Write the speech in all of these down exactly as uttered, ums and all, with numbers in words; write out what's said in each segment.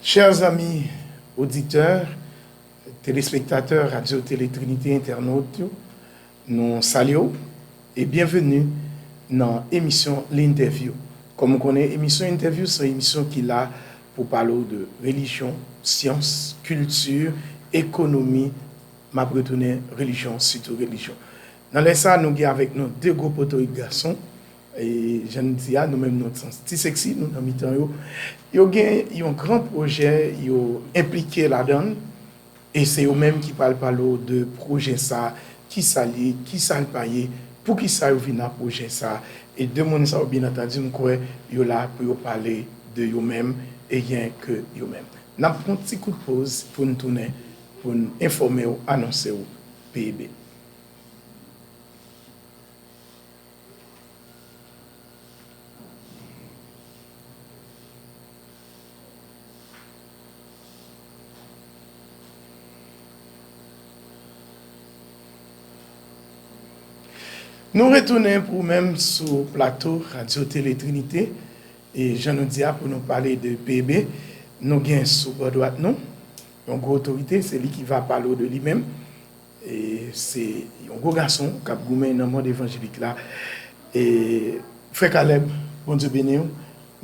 Chè zanmi oditè, telespektatè Radyo Tele Trinite, entènot yo, nou salye w e byenveni nan emisyon Lentèvyou. Kòm ou konnen, emisyon Entèvyou se yon emisyon ki la pou pale w de relijyon, syans, kilti, ekonomi, m ap retounen relijyon, sitou relijyon. Nan lè sa a, nou gen avèk nou de gwo potorik gason. E jan n di a, nou menm nou ti seksi, nou nan mitan yo. Yo gen yon gran pwojè, yo enplike ladan l, e se yo menm ki pral pale w de pwojè sa a, kisa l ye, kisa l pa ye, poukisa yo vin ak pwojè sa a. E de moun sa yo, byen antandi, m kwè yo la pou yo pale de yo menm, e gen ke yo menm. N ap pran yon ti kout poz pou n tounen, pou n enfòme w, anonse w P E B. Nou retounen pou ou menm sou plato Radyo Tele Trinite. E jan nou di a, pou nou pale de P E B, nou gen sou bò dwat nou yon gwo otorite, se li ki va pale w de li menm. E se yon gwo gason k ap goumen nan mond evanjelik la. E frè Caleb, Bondye beni w.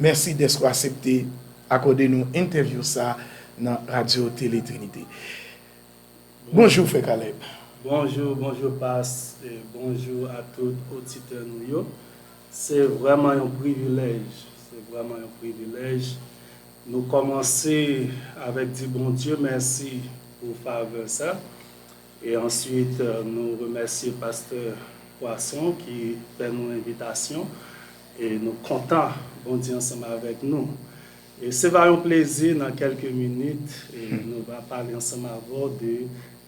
Mèsi dèske w aksepte akòde nou entèvyou sa a nan Radyo Tele Trinite. Bonjou, frè Caleb. Bonjou, bonjou, Pas, e bonjou a tout oditè nou yo. Se vrèman yon privilèj, se vrèman yon privilèj. Nou kòmanse avèk di Bondye mèsi pou favè sa. E answit, nou remèsye pastè Poisson ki fè nou envitasyon. E nou kontan Bondye ansanm avèk nou. E se va yon plezi nan kèlke minit, e nou va pale ansanm avè w de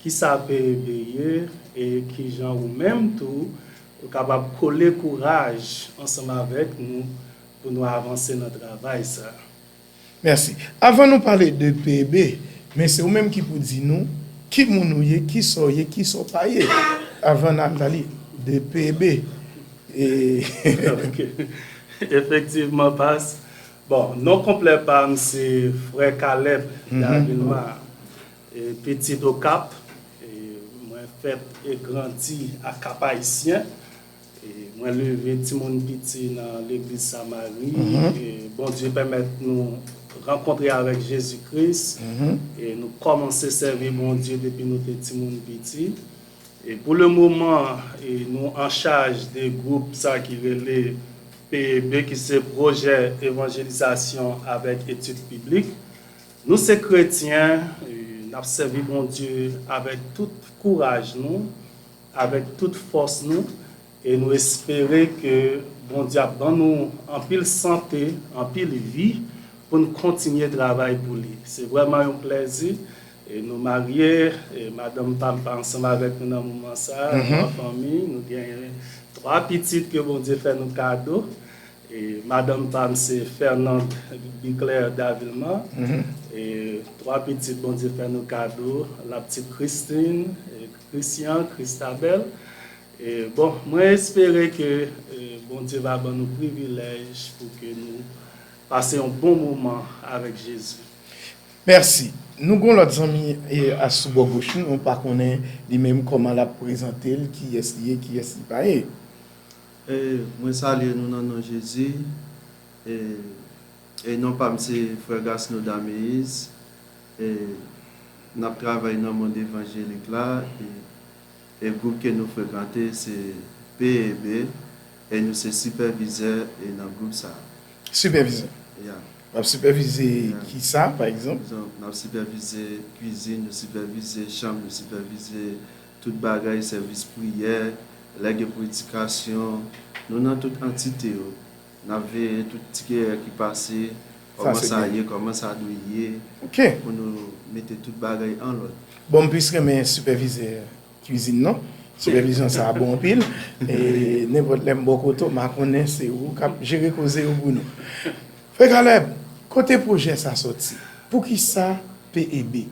kisa P E B ye, e kijan ou menm tou, ou kapab kole kouraj ansanm avèk nou pou nou avanse nan travay sa. Mèsi. Avan nou pale de P E B, men se ou menm ki pou di nou ki moun ou ye, kisa w ye, kisa w pa ye. Avan n al pale de P E B. E Ok. Efektivman, Pas. Bon, non konplè pa m se frè Caleb Davilma, e pitit Okap. E mwen fèt e grandi a Kap Ayisyen. E mwen leve timoun piti nan legliz Samari. E Bondye pèmèt nou rankontre avèk Jezi Kris. E nou kòmanse sèvi Bondye depi nou te timoun piti. E pou le moman, e nou an chaj de gwoup sa ki rele P E B, ki se Pwojè Evanjelizasyon avèk Etid Biblik. Nou se kretyen, e n ap sèvi Bondye avèk tout kouraj nou, avèk tout fòs nou, e nou espere ke Bondye ap ban nou anpil sante, anpil vi pou n kontinye travay pou li. Se vrèman yon plèzi. E nou marye, e madanm pa m pa ansanm avèk nou nan moman sa a, nou an fanmi, nou gen twa pitit ke Bondye fè nou kado. E madanm pa m se Fernande Biclair Davilman. E twa pitit Bondye fè nou kado, la petite Christine, e Christian, Christabel. E bon, mwen espere ke, e, Bondye va ban nou privilèj pou ke nou pase yon bon moman avèk Jezi. Mèsi. Nou gon lòt zanmi, e, a sou bò goch nou, nou pa konnen li menm kòman l ap prezante l, kiyès li ye, kiyès li pa ye. E, mwen salye nou nan non Jezi. E, e non pa m se frè Gasno Dameyis. E, n ap travay nan mond evanjelik la. E, e gwoup ke nou frekante se P E B. E nou se sipèvizè, e nan gwoup sa a. Sipèvizè? Ya. W ap sipèvize kisa, pa egzanp? Egzanp, n ap sipèvize kwizin, nou sipèvize chanm, nou sipèvize tout bagay, sèvis priyè, lè gen predikasyon. Nou nan tout antite yo. N ap veye tout ti erè ki pase, kòman sa ye, kòman sa dwe ye, pou nou mete tout bagay an lòd. Bon, m plis renmen sipèvizè kwizin nan. Sipèvizyon sa a bon anpil. E nenpòt lè m bò kote w, m a konnen se ou k ap jere koze yo pou nou. Frè Caleb, kote pwojè sa sòti? Poukisa P E B?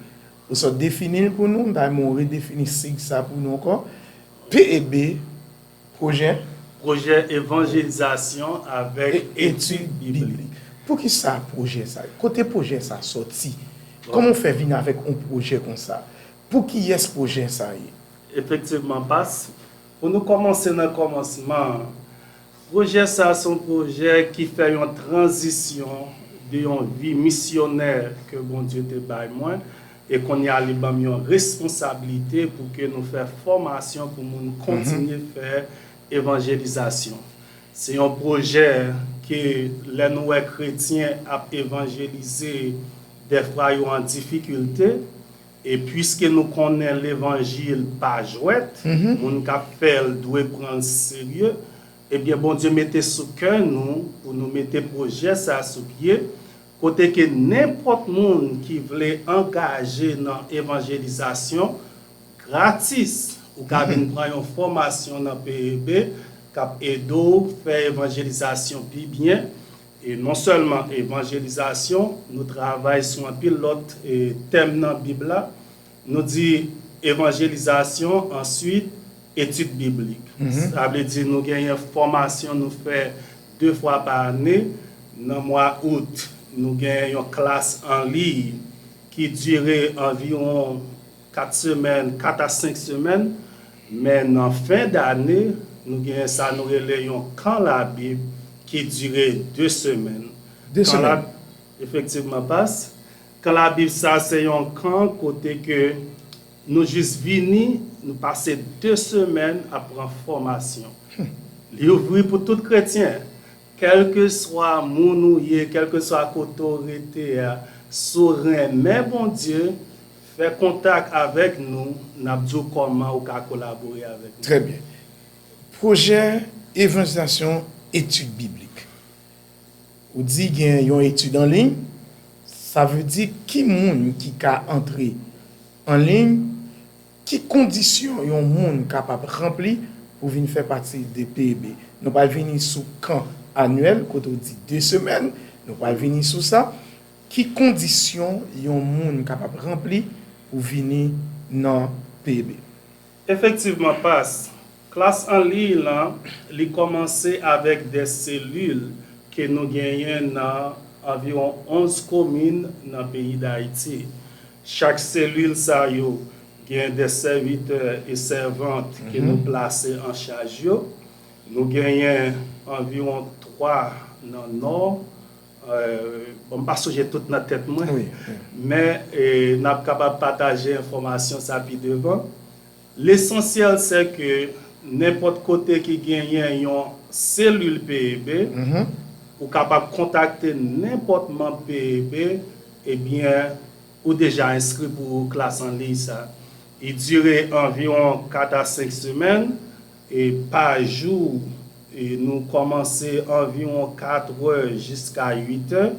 Ou sot defini l pou nou, m ta renmen w redefini sig sa pou nou ankò. P E B, pwojè? Pwojè evanjelizasyon avèk etid biblik. Poukisa pwojè sa? Kote pwojè sa sòti? Kòman w fè vin avèk yon pwojè konsa? Pou kiyès pwojè sa ye? Efektivman, Pas, pou nou kòmanse nan kòmansman an, pwojè sa a se yon pwojè ki fè yon tranzisyon de yon vi misyonè ke Bondye te bay mwen, e kounye a li ban m yon responsablite pou ke nou fè fòmasyon pou moun kontinye fè evanjelizasyon. Se yon pwojè ke lè nou wè kretyen ap evanjelize, dèfwa yo an difikilte, e piske nou konnen levanjil pa jwèt, moun k ap fè l dwe pran l serye, ebyen, Bondye mete sou kè nou pou nou mete pwojè sa a sou pye, kote ke nenpòt moun ki vle angaje nan evanjelizasyon, gratis, ou ka vin pran yon fòmasyon nan P E B k ap ede w fè evanjelizasyon pi byen. E non sèlman evanjelizasyon, nou travay sou anpil lòt, e, tèm nan Bib la. Nou di evanjelizasyon, answit etid biblik. Sa vle di nou genyen fòmasyon nou fè de fwa pa ane. Nan mwa out, nou genyen yon klas an liy ki dire anviwon kat semèn, kat a senk semèn, men nan fen dane, nou genyen sa nou rele yon kan Labib ki dire de semèn. De semèn. Efektivman, Pas, kan Labib sa se yon kan kote ke nou jis vini, nou pase de semèn ap pran fòmasyon. Li ouvri pou tout kretyen. Kèlkeswa moun ou ye, kèlkeswa kote w rete a, si w renmen Bondye, fè kontak avèk nou, n ap di w kòman ou ka kolabore avèk nou. Trè byen. Pwojè evanjelizasyon etid biblik. Ou di gen yon etid an liy, sa vle di ki moun ki ka antre an liy, ki kondisyon yon moun kapab ranpli pou vin fè pati de P E B? Nou pral vini sou kan anyèl, kote w di de semèn, nou pral vini sou sa. Ki kondisyon yon moun kapab ranpli pou vini nan P E B? Efektivman, Pas, klas an liy lan, li kòmanse avèk de selil ke nou genyen nan anviwon onz komin nan peyi Dayiti. Chak selil sa yo gen de sèvitè e sèvant ke nou plase an chaj yo. Nou genyen anviwon twa nan Nò. Bon, m pa sonje tout nan tèt mwen, men, e, n ap kapab pataje enfòmasyon sa pi devan. Lesansyèl se ke nenpòt kote ki genyen yon selil P E B, ou kapab kontakte nenpòt manm P E B, ebyen, ou deja enskri pou klas an liy sa. Li dire anviwon kat a senk semèn, e pa jou, e nou kòmanse anviwon kat è jiska uit è.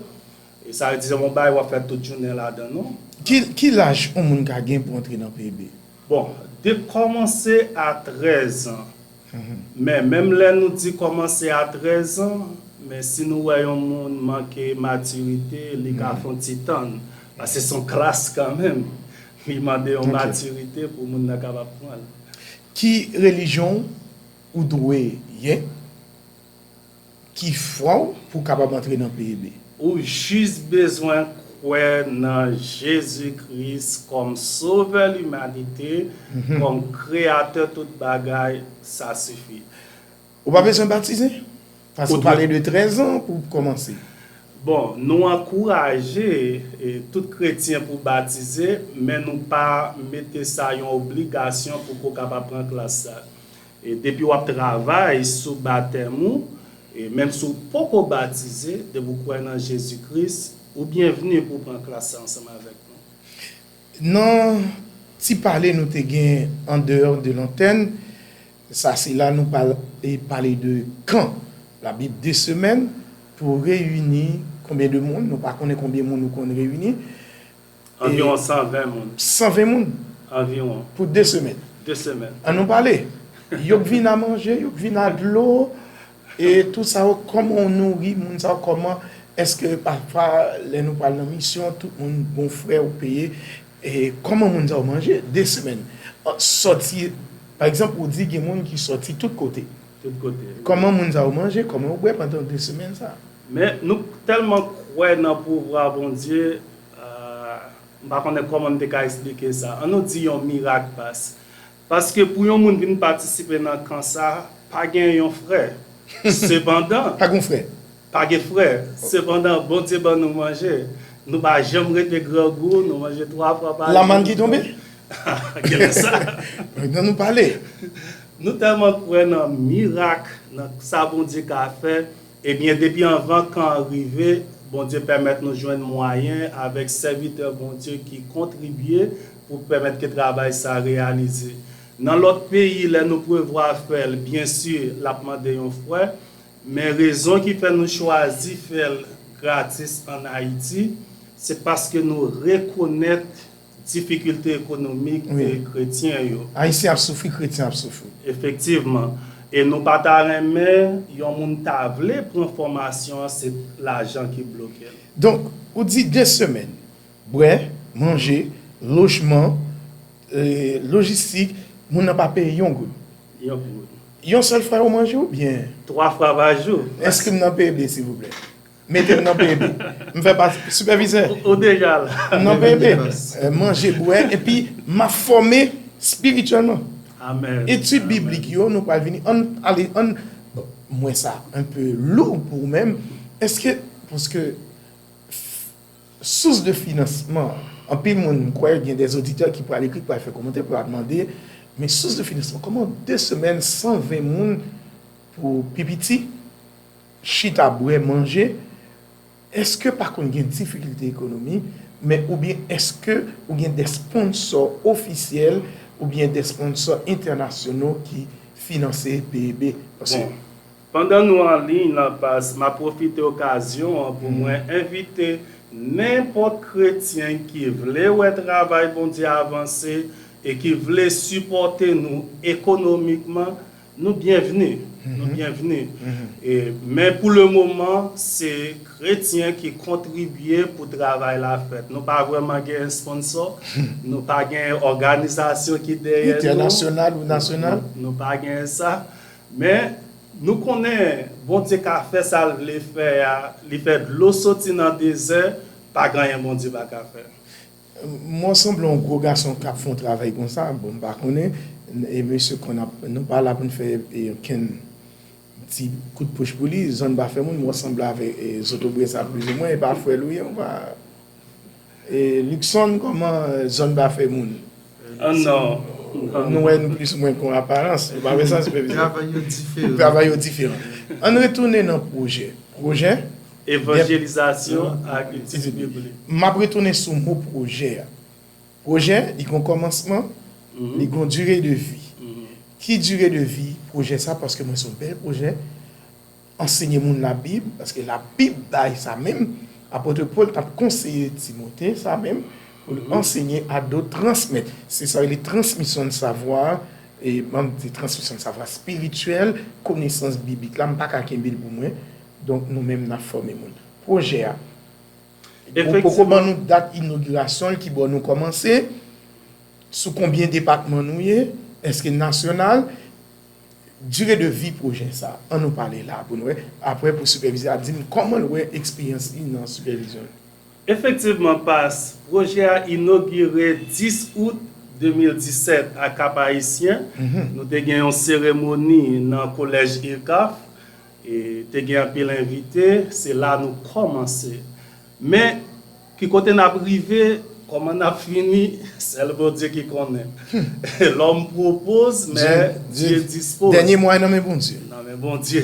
E sa vle di se yon bagay w ap fè tout jounen ladan, non? Ki, ki laj yon moun ka gen pou antre nan P E B? Bon, de kòmanse a trèz an. Men, menm lè nou di kòmanse a trèz an, men si nou wè yon moun manke matirite, li ka fè yon ti tann. Paske se yon klas kanmenm. Li mande yon matirite pou moun nan kapab pran l. Ki relijyon ou dwe ye? Ki fwa w pou w kapab antre nan P E B? Ou jis bezwen kwè nan Jezi Kris kòm Sovè limanite, kòm Kreyatè tout bagay, sa sifi. Ou pa bezwen batize? Paske ou pale de trèz an pou kòmanse. Bon, nou ankouraje, e, tout kretyen pou batize, men nou pa mete sa yon obligasyon pou ke w kapab pran klas sa. E depi w ap travay sou batèm ou, e menm si w poko batize, depi w kwè nan Jezi Kris, ou byenvni pou w pran klas sa ansanm avèk nou. Nan ti pale nou te gen andeyò de lantèn, sa se la nou pral, e, pale de kan Labib de semèn pou reyini konbyen de moun, nou pa konnen konbyen moun nou konn reyini. Anviwon san ven moun. San ven moun? Anviwon. Pou de semèn? De semèn. An nou pale. Yo k vin a manje, yo k vin a dlo, e tout sa yo, kòman w nouri moun sa yo, kòman, èske pafwa, lè nou pral nan misyon, tout moun, bon frè ou peye, e kòman moun sa yo manje? De semèn. An, sòti, pa egzanp, ou di gen moun ki sòti tout kote. Tout kote. Kòman moun sa yo manje, kòman yo bwè pandan de semèn sa? Men nou tèlman kwè nan pouvwa Bondye, a, M pa konnen kòman m te ka eksplike sa. An nou di yon mirak, Pas. Paske pou yon moun vin patisipe nan kan sa, pa gen yon frè. Sepandan, Pa gen frè. Pa gen frè. Sepandan, Bondye ban nou manje. Nou pa janm rete grangou, nou manje twa fwa pa jou. Lamann ki tonbe? Gen sa. Nan nou pale. Nou tèlman kwè nan mirak, nan sa Bondye ka fè, ebyen, depi anvan kan an rive, Bondye pèmèt nou jwenn mwayen avèk sèvitè Bondye ki kontribye pou pèmèt ke travay sa reyalize. Nan lòt peyi, lè nou prevwa fè l, byen si, l ap mande yon frè, men rezon ki fè nou chwazi fè l gratis ann Ayiti, se paske nou rekonèt difikilte ekonomik de kretyen yo. Ayisyen ap soufri, kretyen ap soufri. Efektivman. E nou pa ta renmen yon moun ta vle pran fòmasyon an, se lajan ki bloke l. Donk, ou di de semèn, bwè, manje, lojman, e, lojistik, moun nan pa peye yon goud. Yon goud. Yon sèl fwa yo manje oubyen? Twa fwa pa jou. Enskri m nan P E B, silvouplè. Mete m nan P E B. M fè pati sipèvizè. Ou, ou deja la. M nan P E B. E, manje, bwè, epi m ap fòme espirityèlman. Amèn. Etid biblik yo, nou pral vini. Ann ale, ann. Bon, m wè sa un peu lourd pou ou menm. Èske, paske sous de finansman, anpil moun, m kwè gen de oditè ki pral ekri, ki pral fè kòmantè, pral mande, men sous de finansman, kòman de semèn, san ven moun pou pi piti, chita, bwè, manje, èske pa konn gen difikilte ekonomik, men oubyen èske ou gen de sponsò ofisyèl oubyen de sponsò entènasyonal ki finanse P E B? Paske Bon, pandan nou an liy nan Pas, m ap pwofite okazyon an pou mwen envite nenpòt kretyen ki vle wè travay Bondye avanse e ki vle sipòte nou ekonomikman, nou byenvni. Nou byenvni. E, men pou le moman, se kretyen ki kontribye pou travay la fèt. Nou pa vrèman gen sponsò, nou pa gen òganizasyon ki dèyè nou. Entènasyonal ou nasyonal? Nou, nou pa gen sa. Men, nou konnen Bondye ka fè sa l vle fè a, li fè dlo soti nan dezè, pa gen anyen Bondye pa ka fè. Mwen sanble yon gwo gason k ap fè yon travay konsa, bon, m pa konnen, e mesye konn ap, nou pa la pou n fè, e, okenn ti kout pòch pou li, zòn pa fè moun, mwen sanble avèk, e, Zotobre sa plizoumwen, e pa frè l ou ye, ou pa, e, Luckson, kòman, e, zòn pa fè moun? Ah, non. Nou wè nou plis ou mwen kon aparans, nou pa wè sa, sipèvizè? Travay yo diferan. Travay yo diferan. Ann retounen nan pwojè. Pwojè? Evanjelizasyon ak etid biblik. M ap retounen sou mo pwojè a. Pwojè, li gon kòmansman, li gon dire de vi. Ki dire de vi pwojè sa? Paske mwen se yon bèl pwojè. Ansenye moun Labib, paske Labib bay sa menm. Apot Pòl t ap konseye Timote sa menm, pou l ansenye a dot, transmèt. Se sa yo rele transmisyon de savwa, e m ap di transmisyon de savwa espirityèl, konesans biblik la, m pa ka kenbe l pou mwen. Donk, nou menm, n ap fòme moun. Pwojè a, ou poko ban nou dat inogirasyon l, ki bò nou kòmanse, sou konbyen depatman nou ye, èske nasyonal, dire de vi pwojè sa, ann nou pale la pou nou wè. Apre, pou sipèvizè a di m kòman l wè eksperyans li nan sipèvizyon. Efektivman, Pas, pwojè a inogire dis out de mil disèt a Kap Ayisyen. Nou te gen yon seremoni nan kolèj IRCAF. E te gen anpil envite, se la nou kòmanse. Men, ki kote n ap rive, kòman n ap fini, sèl Bondye ki konnen. L'homme propose, mais Dieu dispose. Dènye mo a nan men Bondye. Nan men Bondye.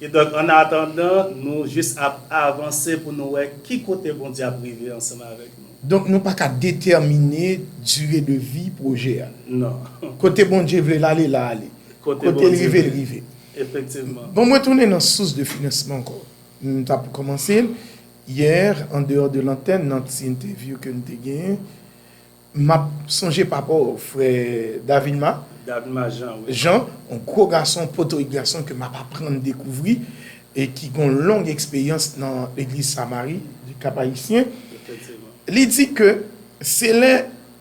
Kidonk, an atandan, nou jis ap avanse pou nou wè ki kote Bondye ap rive ansanm avèk nou. Donk, nou pa ka detèmine dire de vi pwojè a. Non. Kote Bondye vle l ale, l ale. Kote l rive, l rive. Efektivman. Bon, mwen tounen nan sous de finansman ankò. M t ap kòmanse l yè, an deyò de lantèn, nan ti entèvyou ke n te genyen. M ap sonje papa w, frè Davilma. Davilma Jean, wi. Jean, yon gwo gason, potorik gason ke m ap aprann dekouvri e ki gon long eksperyans nan legliz Samari di Kap Ayisyen. Efektivman. Li di ke se lè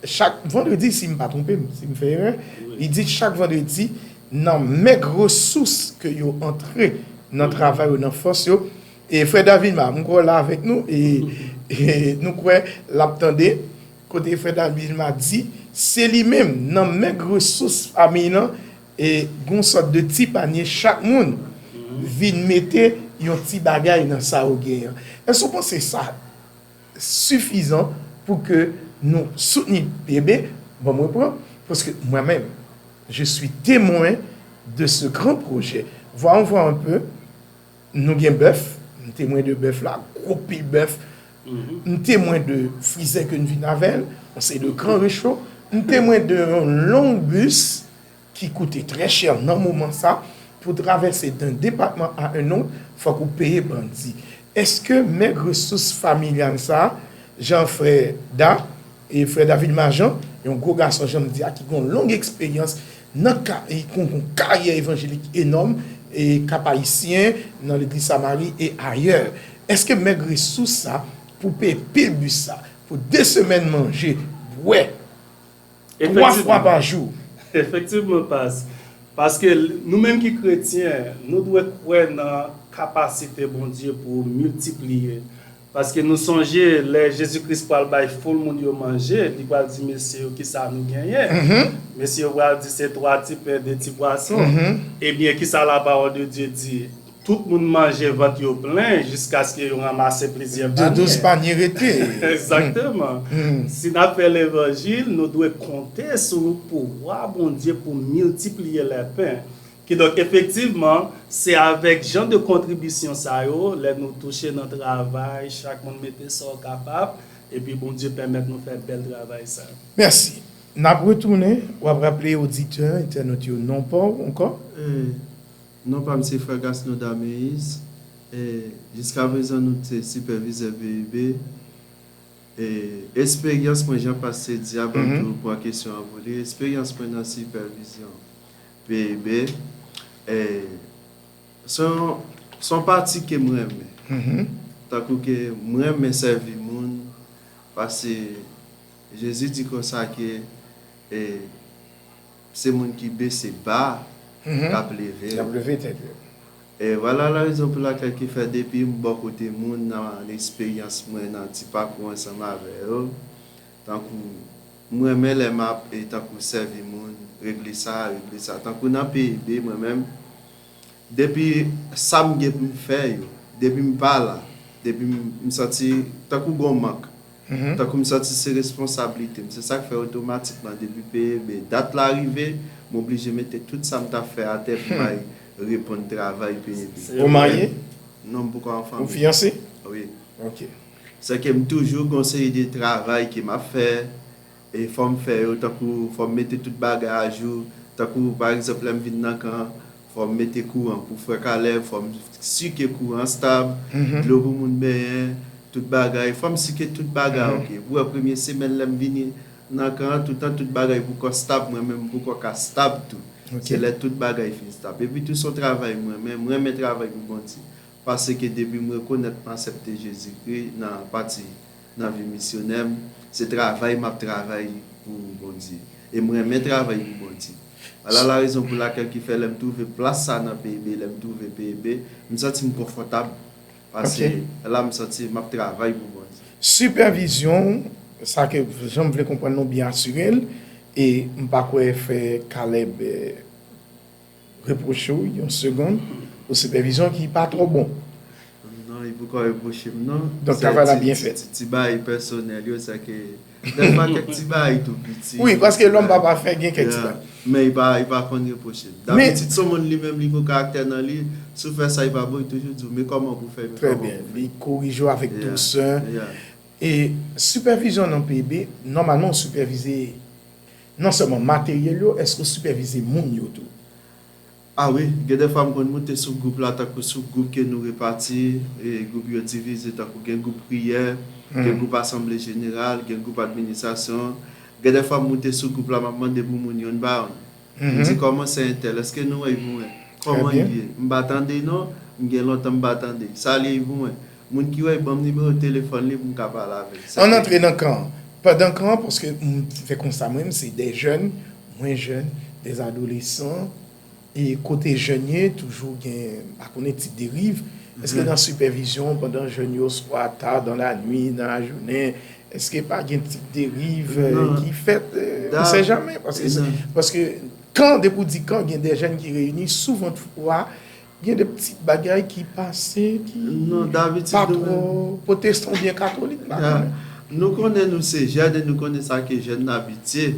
chak vandredi, si m pa twonpe m, si m fè erè, li di chak vandredi, nan mèg resous ke yo antre nan travay yo, nan fòs yo. E frè Davilma, m kwè w la avèk nou, e, e nou kwè l ap tande, Kote frè David Vilma di, se li menm, nan mèg resous fanmi lan, e gon sòt de ti panye chak moun vin mete yon ti bagay nan sa yo genyen. Èske w panse sa sifizan pou ke nou soutni P E B? Bon, mwen pran, paske mwen menm, je suis témoin de ce grand projet. Voyons voir un peu. Nou gen bèf, m temwen de bèf la, gwo pil bèf. M temwen de frizè ke n vin avè l, yon seri de gran recho. M temwen de yon long bis ki koute trè chè nan moman sa. Pou travèse d'un département à un autre, fòk ou peye bandi. Èske mèg resous familyal sa, jan frè Da, e frè David Majan, yon gwo gason, jan m di a, ki gen yon long eksperyans nan ka, e kon, kon karyè evanjelik enòm, e Kap Ayisyen, nan legliz Samari e ayè. Èske mèg resous sa, pou peye pil bis sa, pou de semèn manje, bwè, twa fwa pa jou? Efektivman, pas. Paske l- nou menm ki kretyen, nou dwe kwè nan kapasite Bondye pou miltipliye. Paske nou sonje, lè Jezi Kris pral bay foul moun yo manje, li pral di mesye yo, "Kisa nou genyen?" Mesye yo pral di, "Se twa ti pen, de ti pwason." Ebyen, kisa la parole de Dieu di? Tout moun manje, vant yo plen, jiskaske yo ranmase plizyè panye. De douz panye rete. Egzakteman. Si n ap fè levanjil, nou dwe konte sou pouvwa Bondye pou miltipliye lè pen. Kidonk, efektivman, se avèk jan de kontribisyon sa yo, lè nou touche nan travay, chak moun mete sa w kapab, epi Bondye pèmèt nou fè bèl travay sa. Mèsi. N ap retounen, w ap raple oditè, entènot yo non pa w ankò? Eh, non pa m se Frè Gasnod Améis. Eh, jiskaprezan nou se sipèvizè P E B. E, esperyans mwen, jan pastè di a, ban m tou pran kesyon an pou li. Esperyans mwen nan sipèvizyon P E B, e, se yon, se yon pati ke m renmen. Tankou ke m renmen sèvi moun, paske Jezi di konsa ke, e, se moun ki bese ba, k ap leve. K ap leve tèt yo. E vwala larezon pou lakèl ki fè depi m bò kote moun nan esperyans mwen nan ti pakou ansanm avè yo, tankou m renmen lè m ap, e tankou sèvi moun, regle sa, regle sa. Tankou nan P E B, mwen menm, depi sa m gen pou m fè yo, depi m pa la, depi m, m santi tankou gon mank, tankou m santi se responsablite m. Se sa k fè otomatikman depi P E B dat la rive, m oblije mete tout sa m t ap fè atè pou m al reponn travay P E B. Ou marye? Non, m poko an fanmi. Ou fiyanse? Wi. Ok. Sèke m toujou gon seri de travay ke m ap fè, e fò m fè yo, tankou fò m mete tout bagay ajou, tankou pa egzanp lè m vin nan kan an, fò m mete kouran pou frè Caleb, fò m si ke kouran an stab, dlo pou moun benyen, tout bagay, fò m si ke tout bagay ok. Pou wè premye semèn lè m vini nan kan an, toutan tout bagay poko stab, mwen menm m poko ka stab tou. Se lè tout bagay fin stab. Epi tou se yon travay mwen renmen, mwen renmen travay pou Bondye. Paske depi m rekonèt m aksepte Jezikri nan pati nan vi misyonè m, se travay m ap travay pou Bondye. E m renmen travay pou Bondye. Ala larezon pou lakèl ki fè lè m twouve plas sa nan P E B, lè m twouve P E B, m santi m konfòtab. Paske la m santi m ap travay pou Bondye. Sipèvizyon, sa ke jan m vle konprann nou byen asire l, e m pa kwè frè Caleb, eh, repwoche w yon segonn pou sipèvizyon ki pa twò bon. Non, li poko repwoche m non. Donk travay la byen fèt. Ti bagay pèsonèl yo, sa ke dèfwa kèk ti bagay tou piti. Wi, paske lòm pa pafè, gen kèk ti bagay. Men li pa, li pa konn repwoche m. Dabitid se yon moun li menm li gon karaktè nan li, si w fè sa li pa bon, li toujou di w, men kòman pou fè, men kòman pou fè. Li korije w avèk dousè. E sipèvizyon nan P E B, nòmalman w sipèvize non sèlman materyèl yo, èske w sipèvize moun yo tou? A wi, gen de fwa m konn moute sou gwoup la, tankou sou gwoup ke nou repati, e gwoup yo divize, tankou gen gwoup priyè, gen gwoup asanble jeneral, gen gwoup administrasyon. Gen de fwa m moute sou gwoup la, m ap mande pou moun youn pa youn. M di, "Kòman sè entèl? Èske nou wè l pou mwen? Kòman l ye?" M pa tande non, m gen lontan m pa tande. Sa l ye pou mwen? Moun ki wè l, ban m nimewo telefòn li pou m ka pale avè l. Ann antre nan kan an. Pandan kan an, paske m fè konsta mwen menm, se de jèn, mwen jèn, de adolesan, e kote jèn ye, toujou gen, m pa konnen ti deriv. Èske nan sipèvizyon, pandan jèn yo, swa ta dan lanwi, nan lajounen, Èske pa gen ti deriv euh, ki fèt euh, on sait jamais? Paske, paske kan, depi w di kan, gen de jèn ki reyini, souvantfwa, gen de ti bagay ki pase ki pa tro pwotestan oubyen katolik la. Nou konnen nou se jèn e nou konnen sa ke jèn nan abitye.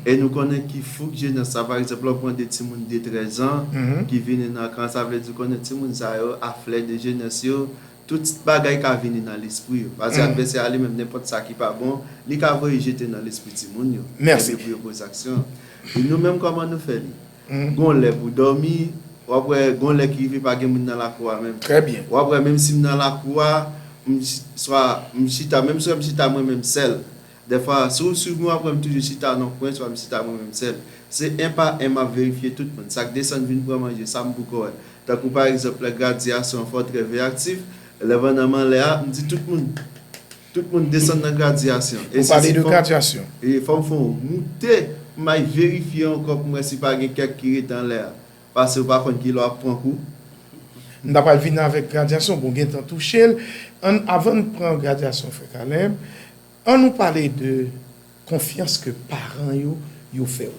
E nou konnen ki fouk jenès sa. Pa egzanp, lè w pran de timoun de trèz an ki vini nan kan, sa vle di w konnen timoun sa yo, a flè de jenès yo, tout bagay ka vini nan lespri yo. Paske advèsè a li menm, nenpòt sa ki pa bon, li ka voye jete nan lespri timoun yo. Menm depi yo poze aksyon. E nou menm, kòman nou fè li? Gon lè pou dòmi, w ap wè gon lè ki rive pa gen moun nan lakou a menm. Trè byen. W ap wè menm si m nan lakou a, m swa m chita, menm swa m chita mwen menm sèl. Dèfwa, si w swiv mwen, w ap wè m toujou chita nan kwen, swa m chita mwen menm sèl. Se en pa en m ap verifye tout moun. Sa k desann vin pran manje, sa m poko wè. Tankou pa egzanp, lè gradyasyon an fè w trè veyaktif, lè vann an m anlè a, m di tout moun, tout moun desann nan gradyasyon. Ou pale de gradyasyon. E fò m fè yon moute, m ay verifye ankò pou m wè si pa gen kèk ki rete anlè a. Paske ou pa konn kilè w ap pran kou. M ta pral vin avèk gradyasyon, bon, gentan touche l. Ann, avan n pran gradyasyon, frè Caleb, ann nou pale de konfyans ke paran yo, yo fè w.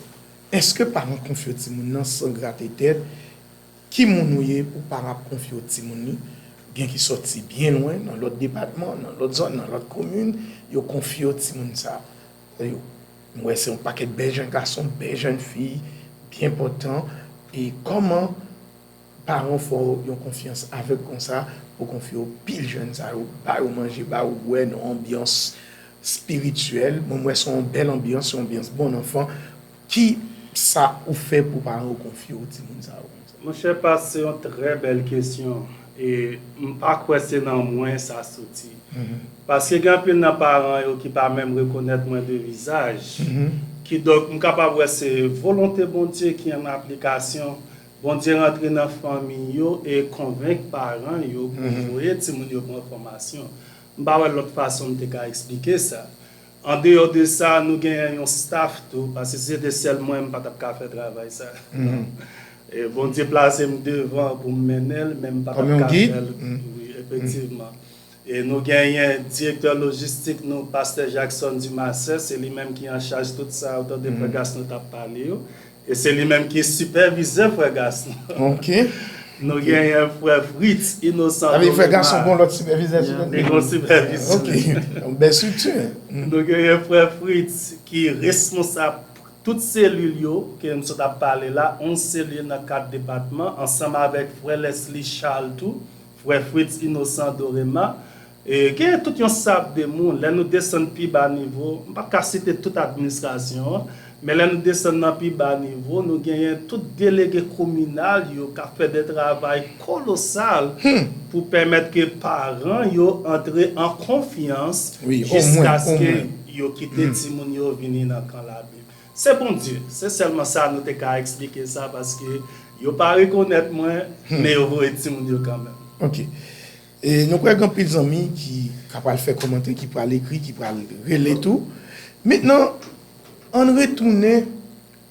Èske paran konfye w timoun nan san grate tèt? Ki moun ou ye pou paran ap konfye w timoun li? Gen ki sòti byen lwen, nan lòt depatman, nan lòt zòn, nan lòt komin, yo konfye w timoun sa. Yo, m wè se yon pakèt bèl jèn gason, bèl jèn fi, byen pòtan. E kòman paran w fè w yon konfyans avèg konsa pou konfye w pil jèn sa yo, ba yo manje, ba yo bwè nan yon anbyans espirityèl? Mwen, m wè se yon bèl anbyans, yon anbyans bon anfan. Ki sa ou fè pou paran w konfye w timoun sa yo konsa? Monchè Pas, se yon trè bèl kesyon. E m pa kwè se nan mwen sa soti. Paske gen anpil nan paran yo ki pa menm rekonèt mwen de vizaj. Kidonk, m kapab wè se volonte Bondye ki an aplikasyon. Bondye rantre nan fanmi yo e konvenk paran yo pou voye timoun yo pran fòmasyon. M pa wè lòt fason m te ka eksplike sa. Andeyò de sa, nou genyen yon staff tou, paske si se te sèl mwen, m pa t ap ka fè travay sa. E Bondye plase m devan pou m mennen l, men m pa t ap ka fè l. Wi, efektivman. E nou genyen direktè lojistik nou, pastè Jackson Dumarsais, se li menm ki an chaj tout sa, otan de frè Gaston t ap pale yo. E se li menm ki sipèvizè frè Gaston. Nou genyen frè Fritz Innocent. Sa vle di frè Gaston gon lòt sipèvizè sou kote? Li gon sipèvizè. Ok. Yon bèl estrikti. Nou genyen frè Fritz ki responsab tout selil yo, ke m sot ap pale la, onz selil nan kat depatman, ansanm avèk frè Leslie Charles tou, frè Fritz Innocent Dorema. E gen tout yon sab de moun, lè nou desann pi ba nivo, m p ap ka site tout administrasyon an, men lè nou desann nan pi ba nivo, nou genyen tout delege kominal yo k ap fè de travay kolosal pou pèmèt ke paran yo antre an konfyans jiskaske yo kite timoun yo vini nan kan Labib. Se Bondye, se sèlman sa nou te ka eksplike sa, paske yo pa rekonèt mwen, men yo voye timoun yo kanmenm. Ok. E nou kwè gen anpil zanmi ki ka pral fè kòmantè, ki pral ekri, ki pral rele tou. Mentnan, ann retounen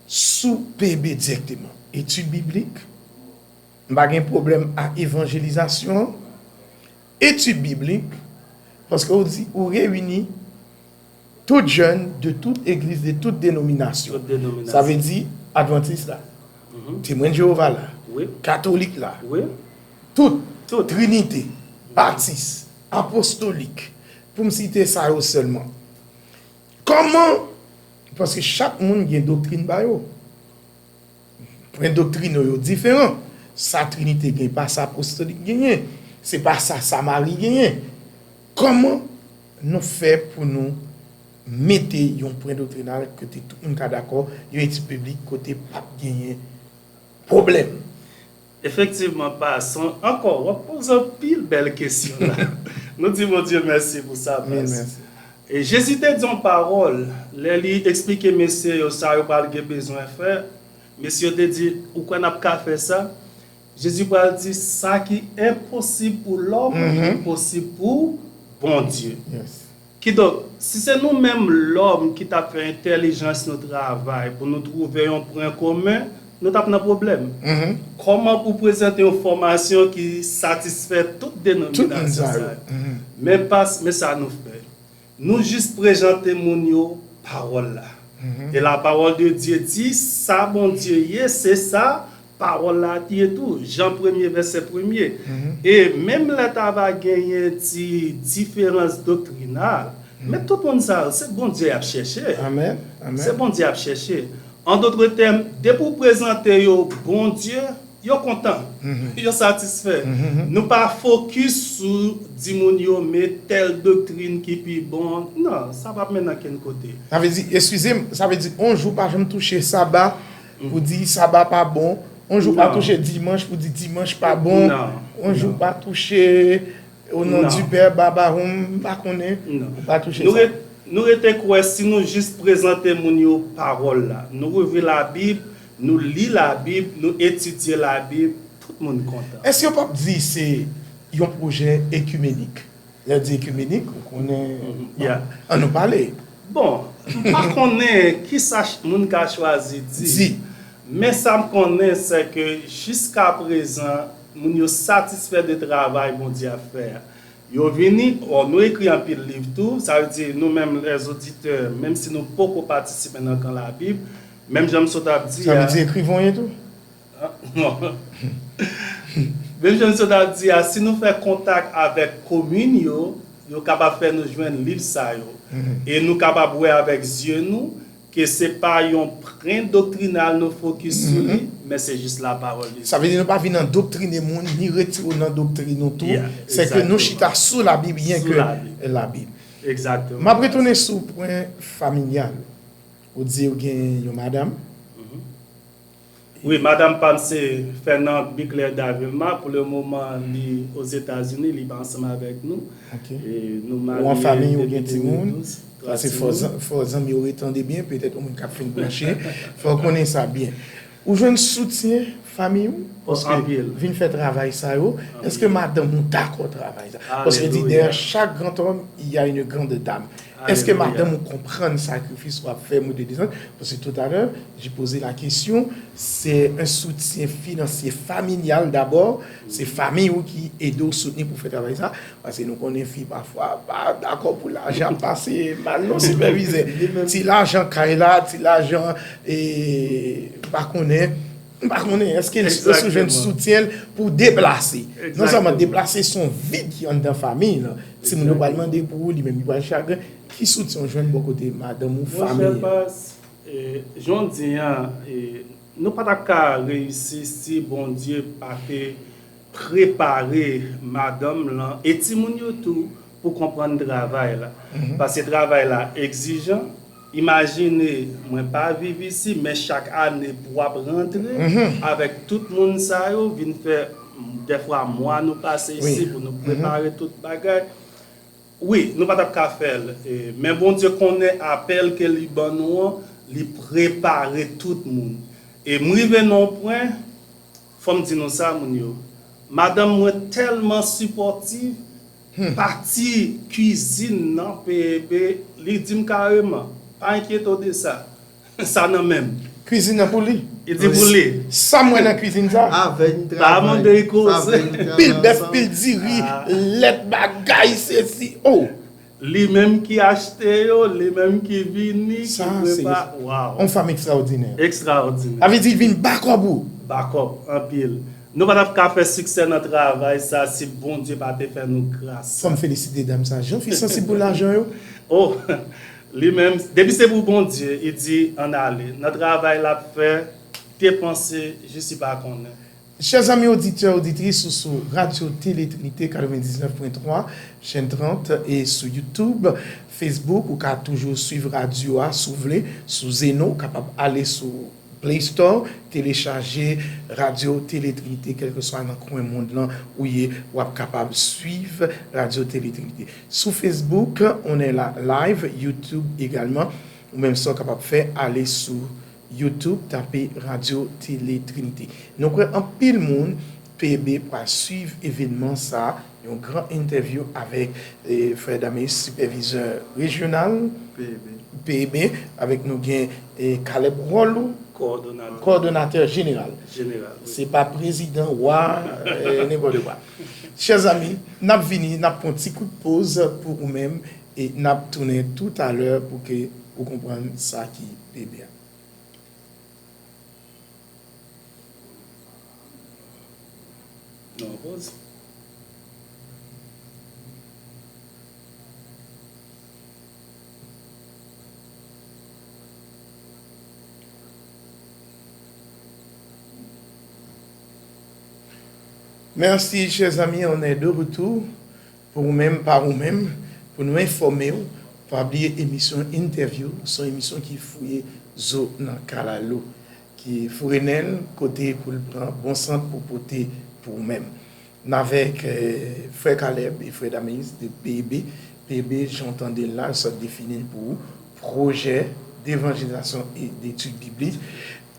sou P B dirèkteman. Etid biblik, m pa gen pwoblèm a evanjelizasyon an. Etid biblik, paske ou di ou reyini tout jèn de tout egliz, de tout denominasyon. Sa vle di advantis la, temwen de Jewova la, katolik la, tout, trinite, batis, apostolik, pou m site sa yo sèlman. Kòman, paske chak moun gen doktrin pa yo. Pwen doktrinal yo diferan. Sa Trinite gen pa sa Apostolik genyen. Se pa sa Samari genyen. Kòman nou fè pou nou mete yon pwen doktrinal kote tout moun ka dakò, yon etid biblik kote p ap genyen pwoblèm? Efektivman, Pas, ankò, w ap poze anpil bèl kesyon la. Nou di Bondye mèsi pou sa, Pas. E Jezi te di yon pawòl, lè li eksplike mesye yo sa yo pral gen bezwen fè, mesye yo te di, ou kwè n ap ka fè sa? Jezi pral di, sa ki enposib pou lòm, li posib pou Bondye. Kidonk, si se nou menm lòm ki t ap fè entèlijans nou travay pou nou twouve yon pwen komen, nou t ap nan pwoblèm. Kòman pou prezante yon fòmasyon ki satisfè tout denominasyon sa yo? Men Pas, men sa nou fè. Nou jis prezante moun yo pawòl la. E la parole de Dieu di, sa Bondye ye, se sa pawòl la ye tou. Jan premye, vèsè premye. E menm lè ta va genyen ti diferans doktrinal, men tout moun sa yo, se Bondye y ap chèche. Amèn. Amèn. Se Bondye y ap chèche. An dotre tèm, depi w prezante yo Bondye, yo kontan. Yo satisfè. Nou pa fokis sou di moun yo, men tèl doktrin ki pi bon. Non, sa p ap mennen ankenn kote. Sa vle di, eskize m, sa vle di, on jou pa janm touche saba pou di saba pa bon. On jou pa touche dimanch pou di dimanch pa bon. Non, On jou non. Pa touche o non di pè baba hom, m pa konnen. Ou pa touche Nou sa. ret- nou rete kwè si nou jis prezante moun yo pawòl la. Nou ouvri Labib, nou li Labib, nou etidye Labib, tout moun kontan. Èske yo p ap di se yon pwojè ekimenik? Lè yo di ekimenik, ou konnen. Yeah. Ann nou pale. Bon, m pa konnen kisa ch- moun ka chwazi di. Di. Men sa m konnen, se ke jiska prezan, moun yo satisfè de travay Bondye ap fè a. Yo vini, o, nou ekri anpil liv tou, sa vle di nou menm lèzoditè, menm si nou poko patisipe nan kan Labib, menm jan m sot ap di Sa vle a, di ekrivan w ye tou? Non. Menm jan m sot ap di a, si nou fè kontak avèk komin yo, yo kapab fè nou jwenn liv sa yo. E nou kapab wè avèk zye nou ke se pa yon pren doktrinal nou fokis sou li, men se jis la parole de Dieu. Sa vle di nou pa vin andoktrine moun, ni retire w nan doktrin nou tou. Yeah, Se ke nou exactement. Chita sou Labib, byen Sou ke Labib. Labib. Exactement. M ap retounen sou pwen familyal. Ou di ou gen yon madanm. Wi, madanm pa m se Fernand Bicler Davilma. Pou le moman, li Ozetazini, li pa ansanm avèk nou. Ok. E nou Ou an fanmi, ou gen timoun. Paske fò zan- fò zanmi w retande byen, petèt yon moun k ap fin branche. Fò w konnen sa byen. Ou jwenn soutyen fanmi w? Paske anpil. Vin fè travay sa yo, èske madanm ou dakò travay sa? Paske di Alelouya. Derrière chaque grand homme, il y a une grande dame. Èske Alelouya. Madanm ou konprann sakrifis w ap fè, moute desann? Paske toutalè, j'ai posé la question, c'est un soutien financier familial d'abord, se fanmi ou ki ede w soutni pou fè travay sa, paske nou konnen fi pafwa pa dakò pou lajan ap pase mal non sipèvizè. Ti lajan kay la, ti lajan, e, pa konnen, m pa konnen, èske l sou jwenn soutyen l pou deplase? Non sèlman deplase, se yon vid ki anndan fanmi lan. Timoun yo pral mande pou ou, li menm li pral chagren. Ki soutyen w jwenn bò kote madanm ou, fanmi? Monchè Pas, e, jan w di an, e, nou pa t ap ka reyisi si Bondye pa te prepare madanm lan e timoun yo tou pou konprann travay la. Paske travay la egzijan. Imajine, mwen pa viv isi, men chak ane pou w ap rantre avèk tout moun sa yo, vin fè dèfwa mwa nou pase isi pou nou prepare tout bagay. Wi, nou pa t ap ka fè l. E, men Bondye konnen apèl ke li ban nou an, li prepare tout moun. E m rive nan yon pwen, fò m di nou sa, moun yo. Madanm mwen tèlman sipòtiv, pati kwizin nan, P E B, li di m kareman, pa enkyete w de sa. Sa nan men m. Kwizin nan pou li. Li di pou li. Sa m wè nan kwizin sa. Avè n Pa mande travay. l koze. Pil bèf, pil diri, lèt bagay, sesi. Oh! Li menm ki achte yo, li menm ki vini, ki Sa, se prepare. Waw. Yon fanm ekstraòdinè. Ekstraòdinè. Sa vle di l vin bakòp ou. Bakòp, anpil. Nou pa t ap ka fè siksè nan travay sa si Bondye pa te fè nou gras. Fò m felisite dam sa. Jan fi sansib pou lajan yo. Oh, li menm, depi se pou Bondye, li di ann ale. Nan travay l ap fè, depanse, jis li pa konnen. Chè zanmi oditè, oditris, ou sou Radyo Tele Trinite katrevendiznèf pwen twa, chèn trant, e sou YouTube, Facebook, ou ka toujou swiv radyo a, si w vle, sou Zeno, ou kapab ale sou Play Store, telechaje Radyo Tele Trinite, kèlkeswa nan kwen mond lan ou ye, w ap kapab swiv Radyo Tele Trinite. Sou Facebook, on est là live, YouTube également, ou menm sa w kapab fè, ale sou YouTube, tape Radyo Tele Trinite. Nou kwè anpil moun, P E B, pral swiv evènman sa, yon gran entèvyou avèk, eh, frè Dameus, sipèvizè rejyonal P E B. Avèk nou gen, eh, Caleb Rolou, Kowòdonatè. Kowòdonatè jeneral. Jeneral, wi. Se pa prezidan, wa, eh, nenpòt kwa. Chè zanmi, n ap vini, n ap pran ti kout poz pou ou menm. E n ap tounen toutalè pou ke ou konprann sa ki P B a. Non, poz. Merci, chers amis, on est de retour. Pou ou menm, pa ou menm, pou nou enfòme w, pa bliye emisyon Entèvyou, se yon emisyon ki fouye zo nan kalalou, ki foure nen l kote pou l pran bon sant pou pote pou ou menm. N avèk, eh, frè Caleb e frè Dameus de P E B. P E B, jan w tande l la, sa defini l pou ou, Pwojè d'Évangélisation et d'Études Bibliques.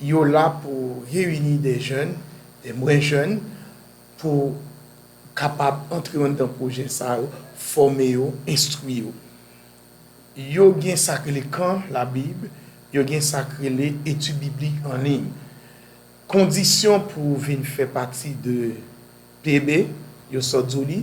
Yo la pou reyini de jèn, de mwen jèn, pou kapab antre anndan pwojè sa yo, fòme yo, enstwi yo. Yo gen sa k rele kan Labib, yo gen sa k rele etid biblik an liy. Kondisyon pou w vin fè pati de P E B, yo sot di w li,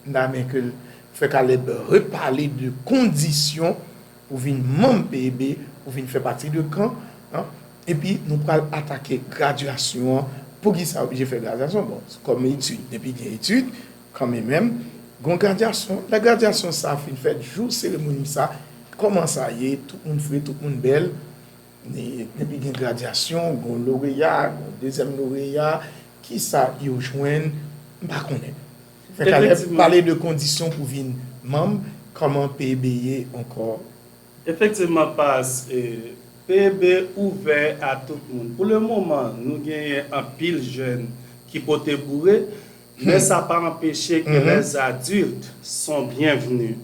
m ta renmen ke frè Caleb repale de kondisyon pou vin manm P E B, pou vin fè pati de kan, an, epi nou pral atake gradyasyon an. Poukisa oblije fè gradyasyon? Bon, kòm etid, depi gen etid, kanmenm, gon gradyasyon. Lè gradyasyon sa a fin fèt, jou seremoni sa, kòman sa ye? Tout moun fre, tout moun bèl. Ni, depi gen gradyasyon, gon loreya, gon dezyèm loreya, kisa yo jwenn? M pa konnen. Fè Caleb pale de kondisyon pou vin manm, kòman P E B ye ankò? Efektivman, Pas, eh, P E B ouvè a tout moun. Pou le moman, nou genyen anpil jèn ki pote boure, men sa pa anpeche ke les adultes sont bienvenus.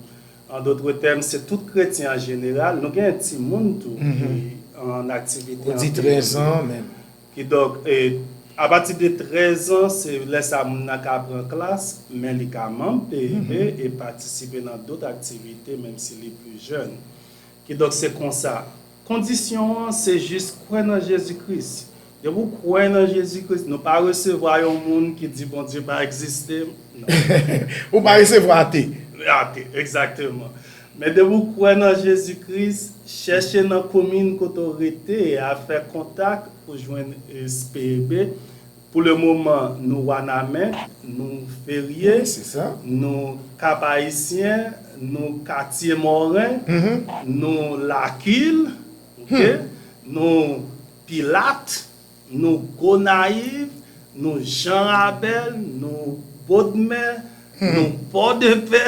En d'autres termes, se tout kretyen an jeneral. Nou genyen timoun tou ki an aktivite an P E B. Ou di trèz an menm. Kidonk, eh, apati de trèz an, se lè sa moun nan ka pran klas, men li ka manm P E B e patisipe nan dòt aktivite, menm si li pli jèn. Kidonk, se konsa. Kondisyon an, se jis kwè nan Jezi Kris. Depi w kwè nan Jezi Kris, nou pa resevwa yon moun ki di Bondye pa egziste. Non. Ou pa resevwa ate. Ate, egzakteman. Men depi w kwè nan Jezi Kris, chèche nan komin kote w rete a fè kontak pou jwenn S P E B. Pou le moman, nou Wanamen, nou Ferye, nou Kap Ayisyen, nou Katye Mòren, nou Lakil, oke, nou Pilat, nou Gonayiv, nou Jan Rabèl, nou Bodmè, nou Pòdepè.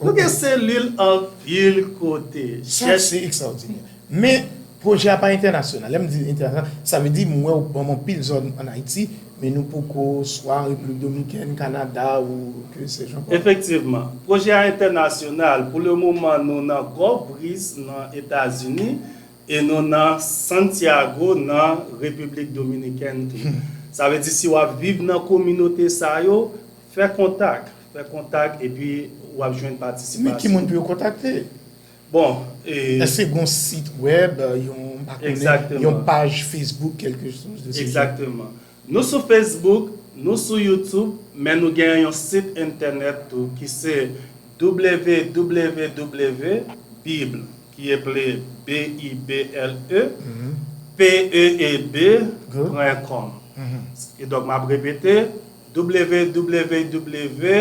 Nou gen selil anpil kote. Sa se ekstraòdinè. Men, pwojè a pa entènasyonal. Lè m di entènasyonal, sa vle di m wè w ban m anpil zòn ann Ayiti, men nou poko swa Repiblik Dominikèn, Kanada ou ke se je encore. Efektivman. Pwojè a entènasyonal. Pou le moman, nou nan Gòv Briz, nan Etazini, e nou nan Santiago, nan Repiblik Dominikèn tou. Sa vle di, si w ap viv nan kominote sa yo, fè kontak. Fè kontak, epi w ap jwenn patisipasyon. Men ki moun pou yo kontakte? Bon, e... Èske gon sit wèb, yon, m pa konnen, yon paj Facebook, quelque chose de ce genre? Egzakteman. Nou sou Facebook, nou sou YouTube, men nou gen yon sit entènèt tou ki se W W W Bible, ki eple B I B L E, P E E B pwen kòm. E donk, m ap repete, W W W